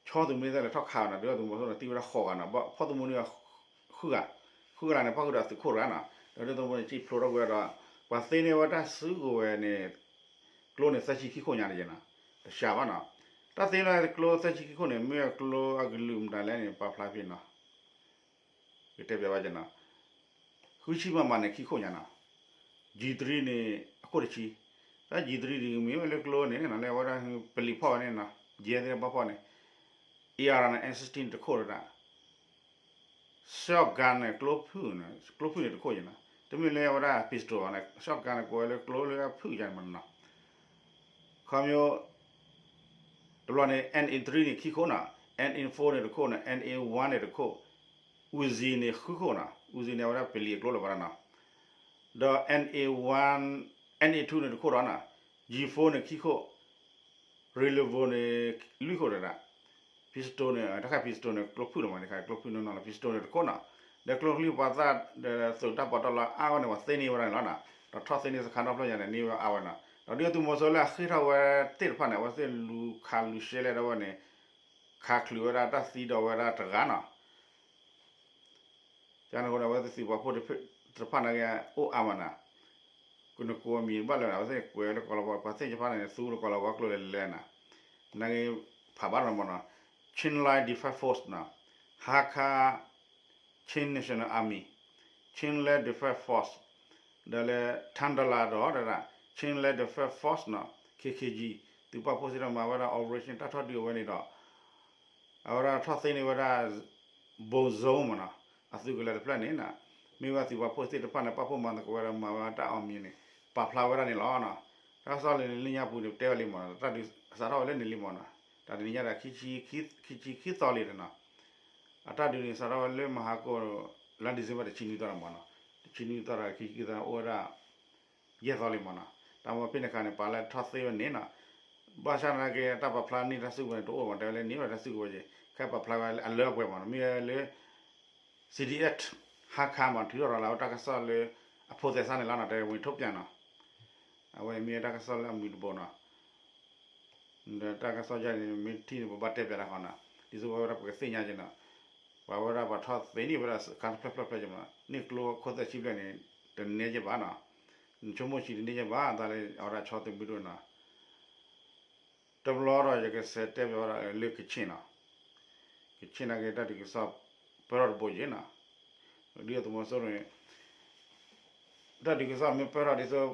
ဆီသုးမုၢ်သ့ၣ်လဲၤထီၣ်ခးအီၤနီၤ, ဒုၣ်ဒါသုးမီၤစိရိၤန့ၣ် သံဝဲဒၣ်ဃိးဂၤနီၤ, ဖီၣ်သမူန့ၣ် ဃုဂၤ, ဃုဂၤန့ၣ် ဖီၣ်ဃုာ်ဒီးသုးခိၣ်တဂၤနီၤ, ဒီးဒုၣ်ဒါသုးမီၤစိရိၤန့ၣ် စံၣ်ဖျိးထီၣ်ကွံာ်ဒီး, ပှၤသ့န့ၢ်ဝဲတၢ်စုကဝဲၤန့ၣ် ကျိန့ၣ်သၢဆံခံခိၣ်ညါတက့ၢ်နီၤ, တစှၤဘၣ်နီၤ, တၢ်သ့န့ၢ်ကျိသၢဆံခံခိၣ်န့ၣ် မ့ၢ်ကျိအကလုာ်မတၤလဲၣ်န့ၣ် ပာ်ဖျါဖဲနီၤ ကတဲပျးဘၣ်ကနီၤ, ဃုဆံမမန့ၣ် ခံခိၣ်ညါနီၤ, ကံတရံန့ၣ် အခိၣ်တဆံ, တၢ်ကံတရံန့ၣ် မ့ၢ်ဝဲလၢကျိန့ၣ် လၢဝဲဒၣ်ပလံၤဖီၣ်ဝဲန့ၣ်နီၤ, ယဲသ့ၣ်ဘၣ်ဖီၣ်န့ၣ်, အ့အါရၤန့ၣ် အဲစတံၢ်န့ၣ်တခိၣ်တဒၣ်, ရှီၣ်ကၣ်န့ၣ် ကျိဖုၣ်န့ၣ် ကျိဖုၣ်န့ၣ်တခိၣ်ညါနီၤ, တမ့ၢ်လၢဝဲဒၣ် pistol ဘၣ်န့ၣ် ရှီၣ်ကၣ်န့ၣ် ကိးဝဲလၢကျိလၢအဖုၣ်ယါန့ၣ်မနီၤ ခီဖျိ တဘျီန့ၣ် NA three န့ၣ် ခံခိၣ်နီၤ, NA four န့ၣ်တခိၣ်န့ၣ်, NA one န့ၣ်တခိၣ်, Uzi န့ၣ် ဃုခိၣ်နီၤ, Uzi န့ၣ် အဝဲဒၣ်ပလံၤအကျိလၢၤဘၣ်နီၤ, ဒီး NA one, NA two န့ၣ်တခိၣ်ဒီးနီၤ, G four န့ၣ် ခံခိၣ်, revolver န့ၣ် လွံၢ်ခိၣ်တဒၣ်, pistol န့ၣ် တခါ pistol န့ၣ် ကျိဖုၣ်လီၤမး, တခါကျိဖုၣ်နီၢ်နီၢ်လီၤ, pistol န့ၣ်တခိၣ်နီၤ, ဒီးကျိချံပှၤသၣ် ဒီးသုးတၢ်ပီးတၢ်လီအါဂီၢ်န့ၣ် ပှၤသ့န့ၢ်ဝဲဒၣ်န့ၣ်လီၤနီၤ, ဒီးထီၣ်သ့န့ၢ်စခါထီၣ်ဖျၢၣ်ညါန့ၣ် န့ၢ်ဝဲအါဝဲနီၤ, ဒီးဒုၣ်ဒါသုးမီၤစိရိၤလၢအဃ့ၢ်ထီၣ်ဝဲသ့ၣ်တဖၣ်န့ၣ် အဝဲသ့ၣ်လူၤခးလူၤရှဲလဲၣ်ဒၣ်ဝဲန့ၣ် ခးချုးဝဲဒၣ်တၢ်သံဒီးဝဲဒၣ်တဂၤနီၤ ကန့ၣ်အဃိန့ၣ် အဝဲသ့ၣ်သုးပာ်ဖှိၣ်တဖၣ်န့ၣ်ဂ့ၤ အိၣ်အါမးနီၤ, နကိးအမံၤဘၣ်လၢၤ အဝဲသ့ၣ်ကွဲးလၢကီၢ်လီၤဝါ, ပှၤသ့ၣ်တဖၣ်န့ၣ် သူလၢကီၢ်လီၤဝါကျိာ်လဲၤလဲၤနီၤ, န့ၣ်ဂ့ၤ ဖးဘၣ်နီၤမနီၤ, Chinland Defense Force နီၤ, Hakha Chin National Army, Chinland Defense Force, ဒီးလၢ Tandala ဒီး Chinland Defense Force နီၤ, K K G, သုးပာ်ဖှိၣ်စ့ၢ်ကီးမၤဝဲဒၣ် operation တၢ်ထီၣ်ဒုးအဝဲန့ၣ်ဒီး အဝဲဒၣ်ထီၣ်သ့န့ၢ်ဝဲဒၣ် Bozon မနီၤ, အသုးကလၢၤတဖျၢၣ်န့ၣ်နီၤ, မ့ၢ်ဝဲသုးပာ်ဖှိၣ်သ့ၣ်တဖၣ်န့ၣ် ပာ်ဖှိၣ်မၤသကိးဝဲဒီးမၤဝဲတၢ်အီၣ်မံၤန့ၣ် ပာ်ဖျါဝဲဒၣ်န့ၣ်လီၤနီၤ. တၢ်ကစီၣ်လၢလၢညါပူၤန့ၣ် ပတဲဝဲလံမနီၤ, တၢ်ဒုးစးထီၣ်ဝဲလၢန့ၣ်လံမနီၤ, တၢ်တနံၤညါဒီး ခံဆံခံသီလံနီၤ, အတၢ်ဒုးန့ၣ် စးထီၣ်ဝဲလၢမဟါကိၢ် လါ December တဆံနွံသီလီၤမနီၤ, တဆံနွံသီဒီး ခံဆံခံသီ အိၣ်ဝဲဒၣ် ယဲၢ်သီလံမနီၤ, တၢ်မ့ၢ်ဖဲန့ၣ်အခါန့ၣ် ပာ်လၢထီၣ်သ့ဝဲန့ၣ်နီၤ, ဘၣ်ဆၣ်သနာ်က့ တၢ်ပာ်ဖျါန့ၢ်တၢ်စုကဝဲၤန့ၣ် တအိၣ်မး တဲဝဲလၢန့ၢ်ဝဲတၢ်စုကဝဲၤက့ၤ, ခဲပာ်ဖျါဝဲအလၢအပှဲၤမနီၤ, မ့ၢ်ဝဲလၢ C D F Hakha မနီၤ ထုးထီၣ်ရၤလီၤဝဲတၢ်ကစီၣ်လၢ အဖိသဲးစးန့ၣ်လီၤနီၤ, တဲဝဲ ထုတ်ပြန် နီၤ, အဝဲမ့ၢ်ဝဲတၢ်ကစီၣ်လၢအမုာ်တဘိနီၤ ဒီးတၢ်ကစီၣ်ယါန့ၣ် မ့ၢ်ထံၣ်န့ၣ် ပဘၣ်တဲပျးတၢ်ဃီနီၤ, ဒ်သိးဝဲဒၣ်ပကသ့ၣ်ညါက့ၤနီၤ, ပှၤဝဲဒၣ်ပှၤထီၣ်သ့န့ၢ်ဝဲဒၣ်စခါတဖျၢၣ်ဖျၢၣ်ဖျၢၣ်က့ၤမနီၤ, န့ၢ်ကျိခိၣ်သၢဆံဘျဲၣ်န့ၣ် တန့ၢ်က့ၤဘၣ်နီၤ, နဆိကမိၣ်ဆံးတန့ၢ်က့ၤဘၣ် တၢ်လၢအဝဲဒၣ်ဆီသုးမုၢ်ဒိၣ်နီၤ တဘျီဒီးယကစံးတဲပျးဝဲဒၣ်လၢကခ့ၣ်နီၤ, ကခ့ၣ်နာ်က့တၢ်ဒုးကစီၣ် ပၢၢ်ထီၣ်တဘိယဲနီၤ, ဒ်သိးသုးမီၤစိရိၤန့ၣ် တၢ်ဒုးကစီၣ်မ့ၢ်ပၢၢ်ထီၣ်ဒ်သိး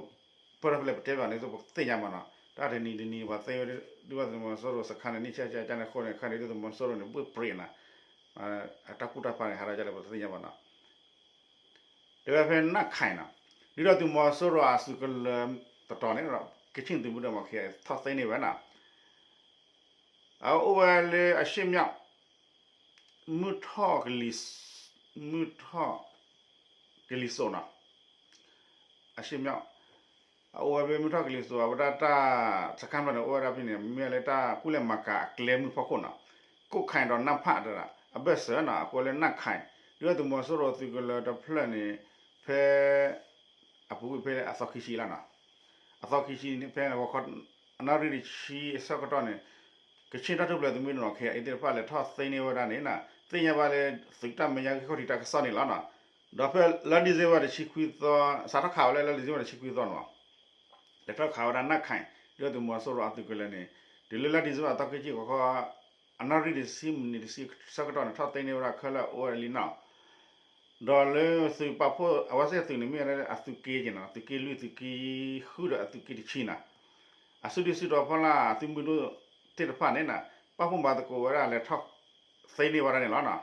ပၢၢ်ထီၣ်ဖဲလဲၣ်ပတဲဘၣ်န့ၣ် ဒ်သိးပကသ့ၣ်ညါမးနီၤ, တၢ်တနံၤတနံၤ ပှၤသ့ဝဲဒၣ်သုးမီၤစိရိၤစခါန့ၣ် န့ၢ်ဆဲးဆဲးကန့ၣ်အဃိန့ၣ် ခါန့ၣ်ဒ်သိးသုးမီၤစိရိၤန့ၣ် ဘှ့ၣ်ပြ့းနီၤ, အတၢ်ကူၣ်တၢ်ဖးန့ၣ် ဟးထီၣ်ဒ်လဲၣ်ပတသ့ၣ်ညါဘၣ်နီၤ တဲဝဲဖဲနၢ်ခၢၣ်နီၤ, ဒ်သိးသုးမီၤစိရိၤအသုးကလၢၤတတီၤန့ၣ် ကခ့ၣ်သုးမုၢ်ဒိၣ်မးခံဂၤထီၣ်သ့န့ၢ်ဝဲနီၤ, အအိၣ်ဝဲလၢအရှေ့မြောက် မုၢ်ထီၣ်ကလံၤစိးနီၤ, အရှေ့မြောက် အအိၣ်ဝဲဖဲမုၢ်ထီၣ်ကလံၤစိး အဝဲဒၣ်တၢ်စခါဖျၢၣ်န့ၣ် အိၣ်ဝဲဒၣ်ဖဲန့ၣ် မ့ၢ်လၢတၢ်ကူၣ်လဲၤမၤကၤအကျဲမုၢ်ဖီခိၣ်နီၤ, ကိၣ်ခၢၣ်ဒီးနၢ်ဖၣ်တဒၣ် အဘၢၣ်စၢၤနီၤ, အဃိလၢနၢ်ခၢၣ် ဒ်သိးသုးမီၤစိရိၤသုးကလၢၤတဖျၢၣ်န့ၣ် ဖဲ အပူၤကွံာ်ဖဲအသီခံဆံလီၤနီၤ. အသီခံဆံန့ၣ် ဖဲဂီၤခီ အနၣ်ရံၣ်တဆံအဆၢကတီၢ်န့ၣ် ကဆ့ၣ်တၢ်ထူၣ်ဖျဲးသုးမုၢ်ဒိၣ်နီၤ ခဲအံၤသ့ၣ်တဖၣ်လဲၤထီၣ်သ့န့ၢ်ဝဲဒၣ်န့ၣ် သ့ၣ်ညါဘၣ်လၢ သုးတၢ်မဲာ်ညါက့ၤခီၣ်ထံးတၢ်ကစီၣ်န့ၣ်လီၤနီၤ. ဒီးဖဲလါ December တဆံခွံသီ စးထီၣ်ခးဝဲလၢလါ December တဆံခွံသီနီၤ လဲၤထီၣ်ခးဝဲဒၣ်နၢ်ခၢၣ် ဒုၣ်ဒါသုးမီၤစိရိၤအသုးကလၢၤန့ၣ် တုၤလၢလါ December အသီခံဆံဂီၤခီ အနၣ်ရံၣ်တဆံမံးနံးတဆံဆၢကတီၢ်န့ၣ် ထီၣ်သ့န့ၢ်ဝဲဒၣ်ခဲလၢာ်အိၣ်ဝဲလံနီၤ. ဒီးလၢသုးပာ်ဖှိၣ် အဝဲသ့ၣ်သုးန့ၣ် မ့ၢ်ဝဲဒၣ်အသုးက့က့ၤနီၤ သုးက့လွံၢ် သုးက့ဃုဒီးအသုးက့တဆံနီၤ. အစုဒုၣ်စုတီၤဖီလာ်အသုးမုၢ်ဒိၣ်သ့ၣ်တဖၣ်န့ၣ်နီၤ ပာ်ဖှိၣ်မၤသကိးဝဲဒၣ်လဲၤထီၣ်သ့န့ၢ်ဝဲဒၣ်န့ၣ်လီၤနီၤ.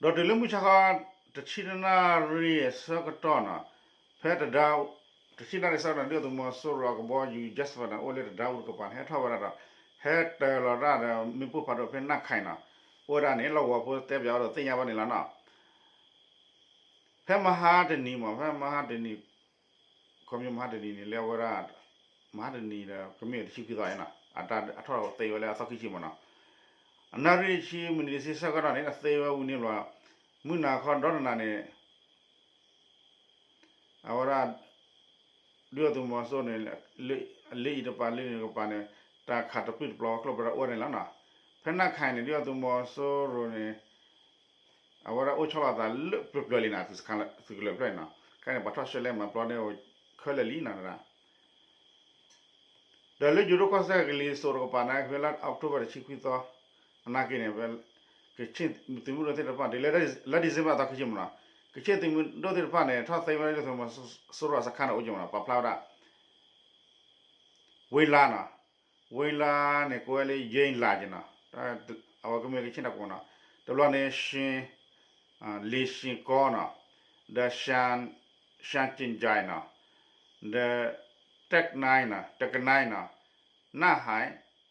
ဒီးတုၤလၢမုၢ်ဆါခီ တဆံတနၣ်ရံၣ်အဆၢကတီၢ်နီၤ ဖဲတဒါ တဆံနၣ်ရံၣ်အဆၢကတီၢ် ဒုၣ်ဒါသုးမီၤစိရိၤအကဘီယူၤ Jasper န့ၣ် အိၣ်လၢတဒါအူတကပၤန့ၣ် ဟဲထီၣ်ဝဲဒၣ်ဒီး ဟဲတၢၤလီၤတၢ်ဒီးမ့ၣ်ပိၢ်ဖးဒိၣ်ဖဲနၢ်ခၢၣ်နီၤ အိၣ်ဝဲဒၣ်န့ၣ် လီၢ်ကဝီၤဖိတဲပၠးအီၤဒီးသ့ၣ်ညါဘၣ်န့ၣ်လီၤနီၤ. ဖဲမဟါတနံၤမး ဖဲမဟါတနံၤ ခီဖျိမဟါတနံၤန့ၣ် လၢအဝဲဒၣ် မဟါတနံၤဒီး ကမ့ၢ်တဆံခွံသီအံၤနီၤ အတၢ်အထီၣ်သ့ဝဲလၢအသီခံဆံမးနီၤ. အနၣ်ရံၣ်ဆံမံးနံးတဆံဆၢကတီၢ်န့ၣ် အသ့ဝဲဝံၤန့ၣ်ဘျီ မုၢ်နၤခီဒီတနၤန့ၣ် အဝဲဒၣ် ဒုၣ်ဒါသုးမီၤစိရိၤန့ၣ် လၢအံၤတကပၤလၢန့ၣ်တကပၤန့ၣ် တၢ်ခးတပျုၢ်တပျီၤကျိဖးဒိၣ်အိၣ်ဝဲန့ၣ်လီၤနီၤ. ဖဲနၢ်ခၢၣ်န့ၣ် ဒုၣ်ဒါသုးမီၤစိရိၤန့ၣ် အဝဲဒၣ်အိၣ်ဆီလီၤသးလၢပျၢၤပျၢၤလံနီၤ သုးကလၢၤဖျၢၣ်န့ၣ်နီၤ ခဲအံၤန့ၣ် ပှၤထီၣ်ရှဲလဲမၤပျီန့ၣ်အိၣ်ခဲလၢာ်လံနီၤ ဒီးလၢယိၤဒိၣ်ကီၢ်စဲၣ်ကလံၤစိးတကပၤန့ၣ် ဖဲလါ October တဆံခွံသီ အနာ်က့န့ၣ် ကဆ့ၣ်သုးမုၢ်ဒိၣ်သ့ၣ်တဖၣ် တုၤလၢ လါ December အသီခံဆံမးနီၤ ကဆ့ၣ်သုးမုၢ်ဒိၣ်သ့ၣ်တဖၣ်န့ၣ် ထီၣ်သ့ဝဲဒၣ်ဒုၣ်ဒါသုးမီၤစိရိၤအစခါန့ၣ်အိၣ်က့ၤမးနီၤ ပာ်ဖျါဝဲဒၣ် ဝ့လါနီၤ ဝ့လါန့ၣ် ကိးဝဲလၢ ယ့လးက့နီၤ အဝဲကမ့ၢ်ကဆ့ၣ်တၢ်ကိးနီၤ တဘျီန့ၣ် ရှ့ လ့ၣ်ရှ့ကီနီၤ ဒီး ရှန်ကၠ့ၣ်ကၠဲနီၤ ဒီး တကနါနီၤ တကနါနီၤ နၢ်ဟဲ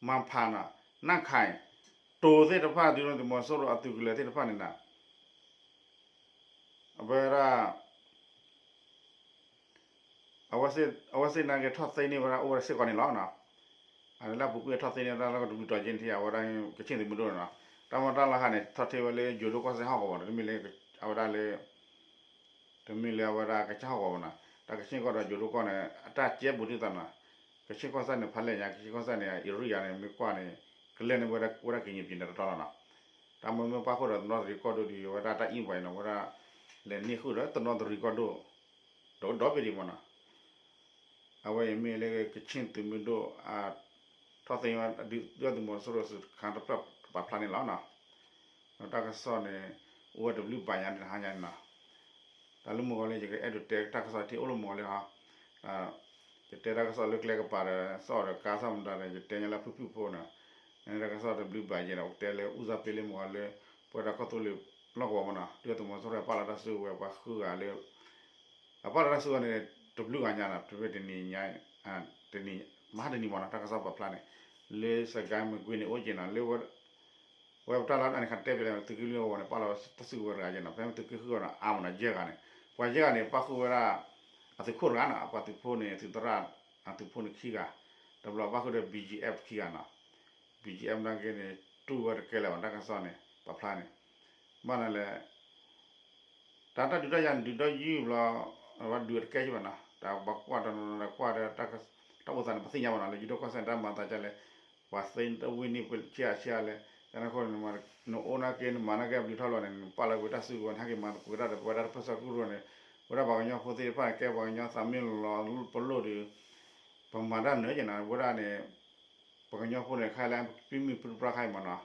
မၤဖးနီၤ နၢ်ခၢၣ် တိၤသ့ၣ်တဖၣ် ဒုၣ်ဒါသုးမီၤစိရိၤအသုးကလၢၤသ့ၣ်တဖၣ်န့ၣ်နီၤ အဝဲဒၣ် အဝဲသ့ၣ်နာ်က့ထီၣ်သ့န့ၢ်ဝဲဒၣ်အိၣ်ဝဲဒၣ်စ့ၢ်ကီးန့ၣ်လီၤ. အဝဲလၢအပူၤကွံာ်ထီၣ်သ့န့ၢ်ဝဲဒၣ်လၢကတဘျုးတီၤက့န့ၣ်ထံၣ် အဝဲဒၣ်ကဆ့ၣ်သုးမုၢ်ဒိၣ်န့ၣ်လီၤ. တၢ်မၤတၢ်လီၢ်ခါန့ၣ် ထီၣ်ထ့ဝဲလၢယိၤဒိၣ်ကီၢ်စဲၣ်ဟီၣ်ကဝီၤန့ၣ် တမ့ၢ်လၢ အဝဲဒၣ်လၢ တမ့ၢ်လၢအဝဲဒၣ်ကစၢ်ဟီၣ်ကဝီၤဘၣ်နီၤ. တၢ်ကဆ့ၣ်ကီၢ်ဒီးယိၤဒိၣ်ကီၢ်န့ၣ် အတၢ်ကဲဘူးဒ်သိးနီၤ. ကဆ့ၣ်ကီၢ်စဲၣ်န့ၣ် ဖးလဲၢ်ညါ ကဆ့ၣ်ကီၢ်စဲၣ်န့ၣ် အရံယၤန့ၣ် မ့ၢ်ကွၢ်န့ၣ် ကလဲၢ်န့ၣ်ဝဲဒၣ် ဝဲဒၣ်ကညီပံၤန့ၣ်တတီလီၤနီၤ. တၢ်မ့မ့ၢ်ပၣ်ဃုာ်ဒီးတနီသရံၣ်ကီၢ်ဒိၣ်ဒီး အဝဲဒၣ်တၢ်အံၣ်ပှၤအံၤနီၤ ဝဲဒၣ် လဲၤန့ၢ်ဃုာ်ဒီးတနီသရံၣ်ကီၢ်ဒိၣ် ဒီးဒီဘ့ၣ်ဒံးမ့ၢ်နီၤ. အဝဲအံၤမ့ၢ်လၢကဆ့ၣ်သုးမုၢ်ဒိၣ် ထီၣ်သ့ဝဲဒၣ်သုးမီၤစိရိၤစခါတဖျၢၣ်ပာ်ဖျါန့ၣ်လီၤနီၤ. ဒီးတၢ်ကစီၣ်န့ၣ် အိၣ်ဝဲတဘျုးဘၣ်ညါန့ၣ်တဟါညါန့ၣ်နီၤ. တၢ်လၢမုၢ်ဂီၤလၢယကအဲၣ်ဒိးတဲတၢ်ကစီၣ်ထံၣ်အိၣ်လၢမုၢ်ဂီၤလၢဟီ ယတဲတၢ်ကစီၣ်လၢကျဲကပၤဒီး စီၣ်ဒီးကါစီၣ်မတၤဒီး ယတဲညါလၢဖုၣ်ဖုၣ်ဖိနီၤ. တၢ်ကစီၣ်တဘျုးဘၣ်ယဲဒီး တဲလၢအူစၢ်ပ့လၢမုၢ်ဂီၤလၢ ပဝဲဒၣ်ကီၢ်သူလ့ၤလီၢ်ကဝီၤမ့ၢ်နီၤ ဒုၣ်ဒါသုးမီၤစိရိၤပာ်လီၤတၢ်စုကဝဲၤပှၤဃုဂၤလၢ အပာ်လီၤတၢ်စုကဝဲၤန့ၣ် တဘျုးဂၤညါနီၤ တမ့ၢ်တနံၤညါ တနံၤ မဟါတနံၤမ့ၢ်နီၤ တၢ်ကစီၣ်ပာ်ဖျါန့ၣ် လၢစကဲမကွ့န့ၣ်အိၣ်က့ၤနီၤ လၢ ဝဲပတၢ်လီၢ်န့ၣ် ခါတဲပျဲလၢသုးက့လွံၢ်အဂီၢ်န့ၣ် ပာ်လီၤတၢ်စုကဝဲၤတဂၤက့ၤနီၤ ဖဲသုးက့ဃုဂၤန့ၣ် အါမးနီၤ ယဲၢ်ဂၤန့ၣ် ပှၤယဲၢ်ဂၤန့ၣ် ပာ်ဃုာ်ဝဲဒၣ် အသုးခိၣ်တဂၤနီၤ ပှၤသုးဖိန့ၣ် သုးသရၣ် အသုးဖိန့ၣ်ခံဂၤ တဘျီပာ်ဃုာ်ဒီး ဘီၣ်ကၠံအ့ၣ်ဖ် ခံဂၤနီၤ ဘီၣ်ကၠံအ့ၣ်ဖ် နာ်က့န့ၣ် တူၢ်ဝဲတကဲလၢၤဘၣ် တၢ်ကစီၣ်န့ၣ် ပာ်ဖျါန့ၣ် ဘၣ်နၤလဲၣ် တၢ်တၢ်ဒုးတၢ်ယၤန့ၣ် ဒုးဒီးယုၢ်ဘျီ ဝဲဒုးတကဲယုၢ်ဘၣ်နီၤ တၢ်ဘၣ်ကွၢ်တနီၤနီၤ ကွၢ်ဒီး တၢ်အိၣ်သးန့ၣ် ပသ့ၣ်ညါဘၣ်နီၤ လၢယိၤဒိၣ်ကီၢ်စဲၣ်န့ၣ် တၢ်မၤသးဒ်လဲၣ် ပှၤသ့တဝ့ၢ်န့ၣ် ပဆံးအါဆံးအါလဲၣ် တၢ်န့ၣ်အဃိန့ၣ် နအိၣ်နာ်က့ နမၤနာ်က့အဘျုးထီၣ်လီၤန့ၣ် နပာ်လီၤကွံာ်တၢ်စုကဝဲၤန့ၣ် ဟဲက့ၤမၤသကိးတၢ်ဒီး ပဝဲဒၣ်တၢ်ပၢၢ်ဆၢကရူၢ်န့ၣ် ဝဲဒၣ်ပှၤကညီဖိသ့ၣ်တဖၣ်န့ၣ် ကဲပှၤကညီသးမ့ၢ်လီၤပလိာ်ဒီး ပမၤတၢ်နၢၤက့ၤနီၤ ဝဲဒၣ်န့ၣ် ပှၤကညီဖိန့ၣ် ခါလၢ ပမ့ၢ်ပြံပြါခါအံၤမ့ၢ်နီၤ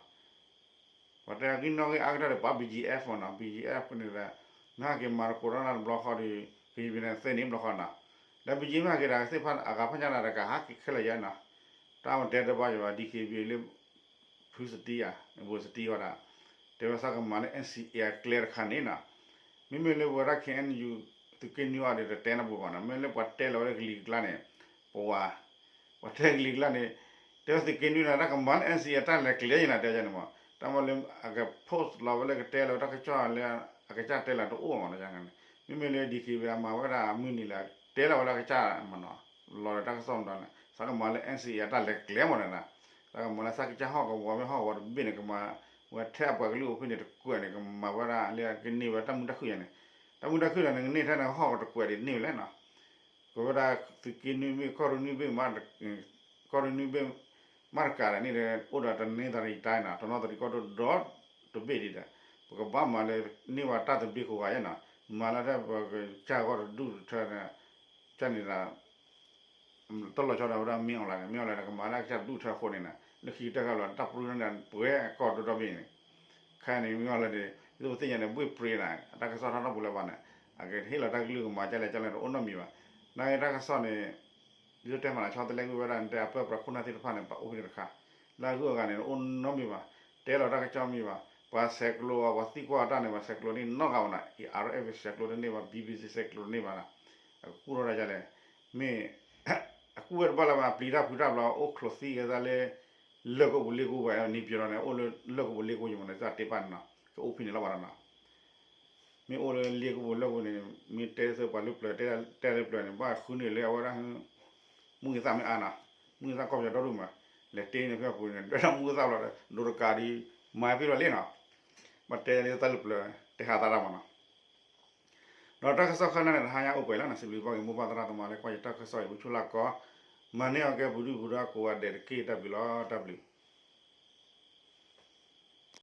ပှၤတဲဂ့ၢ်နီၣ်ဂံၢ်အါကတၢၢ်ဒီး ပှၤ ဘီၣ်ကၠံအ့ၣ်ဖ် မ့ၢ်နီၤ ဘီၣ်ကၠံအ့ၣ်ဖ် န့ၣ်ဒီး နဟဲက့ၤမၤသကိးတၢ်နၤတဘျီဃီဒီး ကယံာ်ပနံၤသ့န့ၣ်ဘျီဃီနီၤ ဒီး ဘီၣ်ကၠံအ့ၣ်ဖ် ဟဲက့ၤဒီးသ့ၣ်တဖၣ်အဂၤဖးညါန့ၣ်တကးဟဲက့ၤခဲလၢာ်ယဲနီၤ တၢ်မၤတဲတဘၣ်ယဘၣ် ဒံၣ်ခ့ဘံ လၢ ဖုစတံ ဧါ ဘိၣ်စတံ ဝဲဒၣ် တဲဝဲသးကမၤလၢ အၣ်စံၣ်အ့ၣ် အကျဲတခါန့ၣ်နီၤ မ့မ့ၢ်လၢပဝဲဒၣ် ခ့ၣ်အဲၣ်ယူၣ် သုးက့နွံအံၤဒီး တတဲနဘၣ်ဘၣ်နီၤ မ့မ့ၢ်လၢပှၤတဲလီၤဝဲလၢကလံၤကျါန့ၣ် ပဝဲ ပှၤတဲကလံၤကျါန့ၣ် တဲဝဲသုးက့နွံန့ၣ် တၢ်ကမၤလၢ အၣ်စံၣ်အ့ၣ် တၢ်လဲၤကျဲၤယဲနီၤ တဲယဲန့ၣ်မး တၢ်မၤလၢအက post လီၤဝဲလၢကတဲလီၤတၢ်ကစီၣ်လၢ အကစၢ်တဲလီၤတအိၣ်မးနီၤ မ့မ့ၢ်လၢ ဒံၣ်ခ့ဘံ အမၤဝဲဒၣ်အမုၢ်နံၤလၢ တဲလီၤဝဲလၢအကစၢ်မးနီၤ လီၤဒီးတၢ်ကစီၣ်မးနီၤ သးကမၤလၢ အၣ်စံၣ်အ့ၣ် အတၢ်လဲၤကျဲၤမးနီၤ သးကမၤလၢသးကစၢ်ဟီၣ်ကဝီၤမ့ၢ်ဟီၣ်ကဝီၤတဘ့ၣ်န့ၣ် ကမၤဝဲထဲအပှၤကလုာ်အိၣ်ဖဲန့ၣ်တကွဲးန့ၣ် ကမၤဝဲဒၣ်လၢကန့ၢ်ဝဲတၢ်မုာ်တၢ်ခုၣ်ယဲန့ၣ် တၢ်မုာ်တၢ်ခုၣ်ဒီး နကန့ၢ်ထဲန့ၣ် ဟီၣ်ကတကွဲးဒ်န့ၣ်လဲၣ်နီၤ. ကဝဲဒၣ်သုးက့နွံဘ့ၣ် ကီၢ်ရ့ၣ်နွံဘ့ၣ် ကီၢ်ရ့ၣ်နွံဘ့ၣ် မတကးဒီးန့ၣ်ဒီး အိၣ်ဒီးတနင်္သာရီတိုင်း နီၤ, တနီသရံၣ်ကီၢ်ဒိၣ်ဒီးတဘ့ၣ်ဒံးဒီး ပကဘၣ်မၤလၢန့ၢ်ဝဲတၢ်သဘျ့ကိးဂၤယဲနီၤ. မၤလၢတၢ်ပကစၢ်ဂီၢ်တဒူၣ်တထၢန့ၣ် ကန့ၣ်ဒီး တၢ်လီၤဆီဒၣ်ဝဲဒၣ် မင်းအောင်လှိုင်န့ၣ်, မင်းအောင်လှိုင်န့ၣ် ကမၤလၢကစၢ်တဒူၣ်တထၢအဃိန့ၣ်နီၤ, လၢခံကတၢၢ်ခါလီၤ တၢ်ပြူၢ်န့ၣ် ပှဲၤကီၢ်ဒိၣ်ဒီဘ့ၣ်န့ၣ်, ခဲအံၤန့ၣ် မင်းအောင်လှိုင်န့ၣ် ဒ်သိးပသ့ၣ်ညါန့ၣ် ဘှ့ၣ်ပြ့းနီၤ, တၢ်ကစီၣ်ထီၣ်ထီၣ်ပူၤလၢၤဘၣ်န့ၣ် အကဟ့ၣ်လီၤတၢ်ကလုၢ်ကမၤဒ်လဲၣ်ဒ်လဲၣ်တအိၣ်နီတမံၤဘၣ်. နာ်က့တၢ်ကစီၣ်န့ၣ် ဒ်သိးတဲမးနီၤ ဆီတလဲကွံာ်ဝဲဒၣ်န့ၣ် တဲအပၢပြးခိၣ်နၢ်သ့ၣ်တဖၣ်န့ၣ် ပှၤအိၣ်ဖဲန့ၣ်တခါ, လၢအဂုၤအဂၤန့ၣ် တအိၣ်နီတမံၤဘၣ်, တဲလီၤတၢ်ကစီၣ်မံၤဘၣ်, ပှၤဆဲးကျိးအီၤ ပှၤသံကွၢ်အီၤတၢ်န့ၣ် ပှၤဆဲးကျိးန့ၣ်နီတဂၤဘၣ်နီၤ, အံၤ RFA ဆဲးကျိးတန့ၢ်ဘၣ်, BBC ဆဲးကျိးတန့ၢ်ဘၣ်နီၤ, အကကူၣ်ထီၣ်ဒ်လဲၣ်, မ့ၢ် အကူၣ်ဝဲတဘၣ်လၢၤဘၣ်, ပျံၤတၢ်ဖုးတၢ်ဘျီ အိၣ်ချိးသံကဲသးလၢ လၢၢ်ကိးပူၤလ့ကိးပူၤ, န့ၣ်ပၠီၤဒီးန့ၣ် အိၣ်လၢလၢၢ်ကိးပူၤလ့ကိးပူၤမးန့ၣ် တၢ်တ့ပာ်န့ၣ်နီၤ, ကအိၣ်ဖဲန့ၣ်လီၤဘၣ်ဒီးနီၤ, မ့ၢ်အိၣ်လၢလ့ကိးပူၤလၢၢ်ကိးပူၤန့ၣ် မ့ၢ်တဲသ့ပှၤလၢပျၢၤ တဲလၢပျၢၤန့ၣ် ဘၣ်ဃုန့ၢ်လၢအဝဲဒၣ် မုၢ်ဂံၢ်သၣ်မ့ၢ်အါနီၤ, မုၢ်ဂံၢ်သၣ်ကီၢ်ပယီၤဒီဒူၣ်မး, လဲၤတ့န့ၣ်ဖဲအပူၤန့ၣ် ဒွဲၣ်ထီၣ်မုၢ်ဂံၢ်သၣ်ဘျီဒီး ဒိးတကးဒ် မၤပ့ၤလီၤလံနီၤ, ဘၣ်တဲလၢတၢ်လၢပျၢၤ တဲဟးသးတၢ်မးနီၤ. ဒီးတၢ်ကစီၣ်ခဲလၢာ်န့ၣ် တဟါညါအိၣ်ပှဲၤလီၤနီၤ, စံးဘျုးဘၣ်က့ၤမိၢ်ပၢ်သရၣ်သမါလၢကွၢ်ယတၢ်ကစီၣ်အံၤ ပဆူၣ်လၢ်ကီ, မၤန့ၢ်အီၤကဲပူၤဒုၣ်ပူၤဒါကိးဂၤဒဲးတက့ၢ် တၢ်ဘျုးလီၤ တၢ်ဘျုး.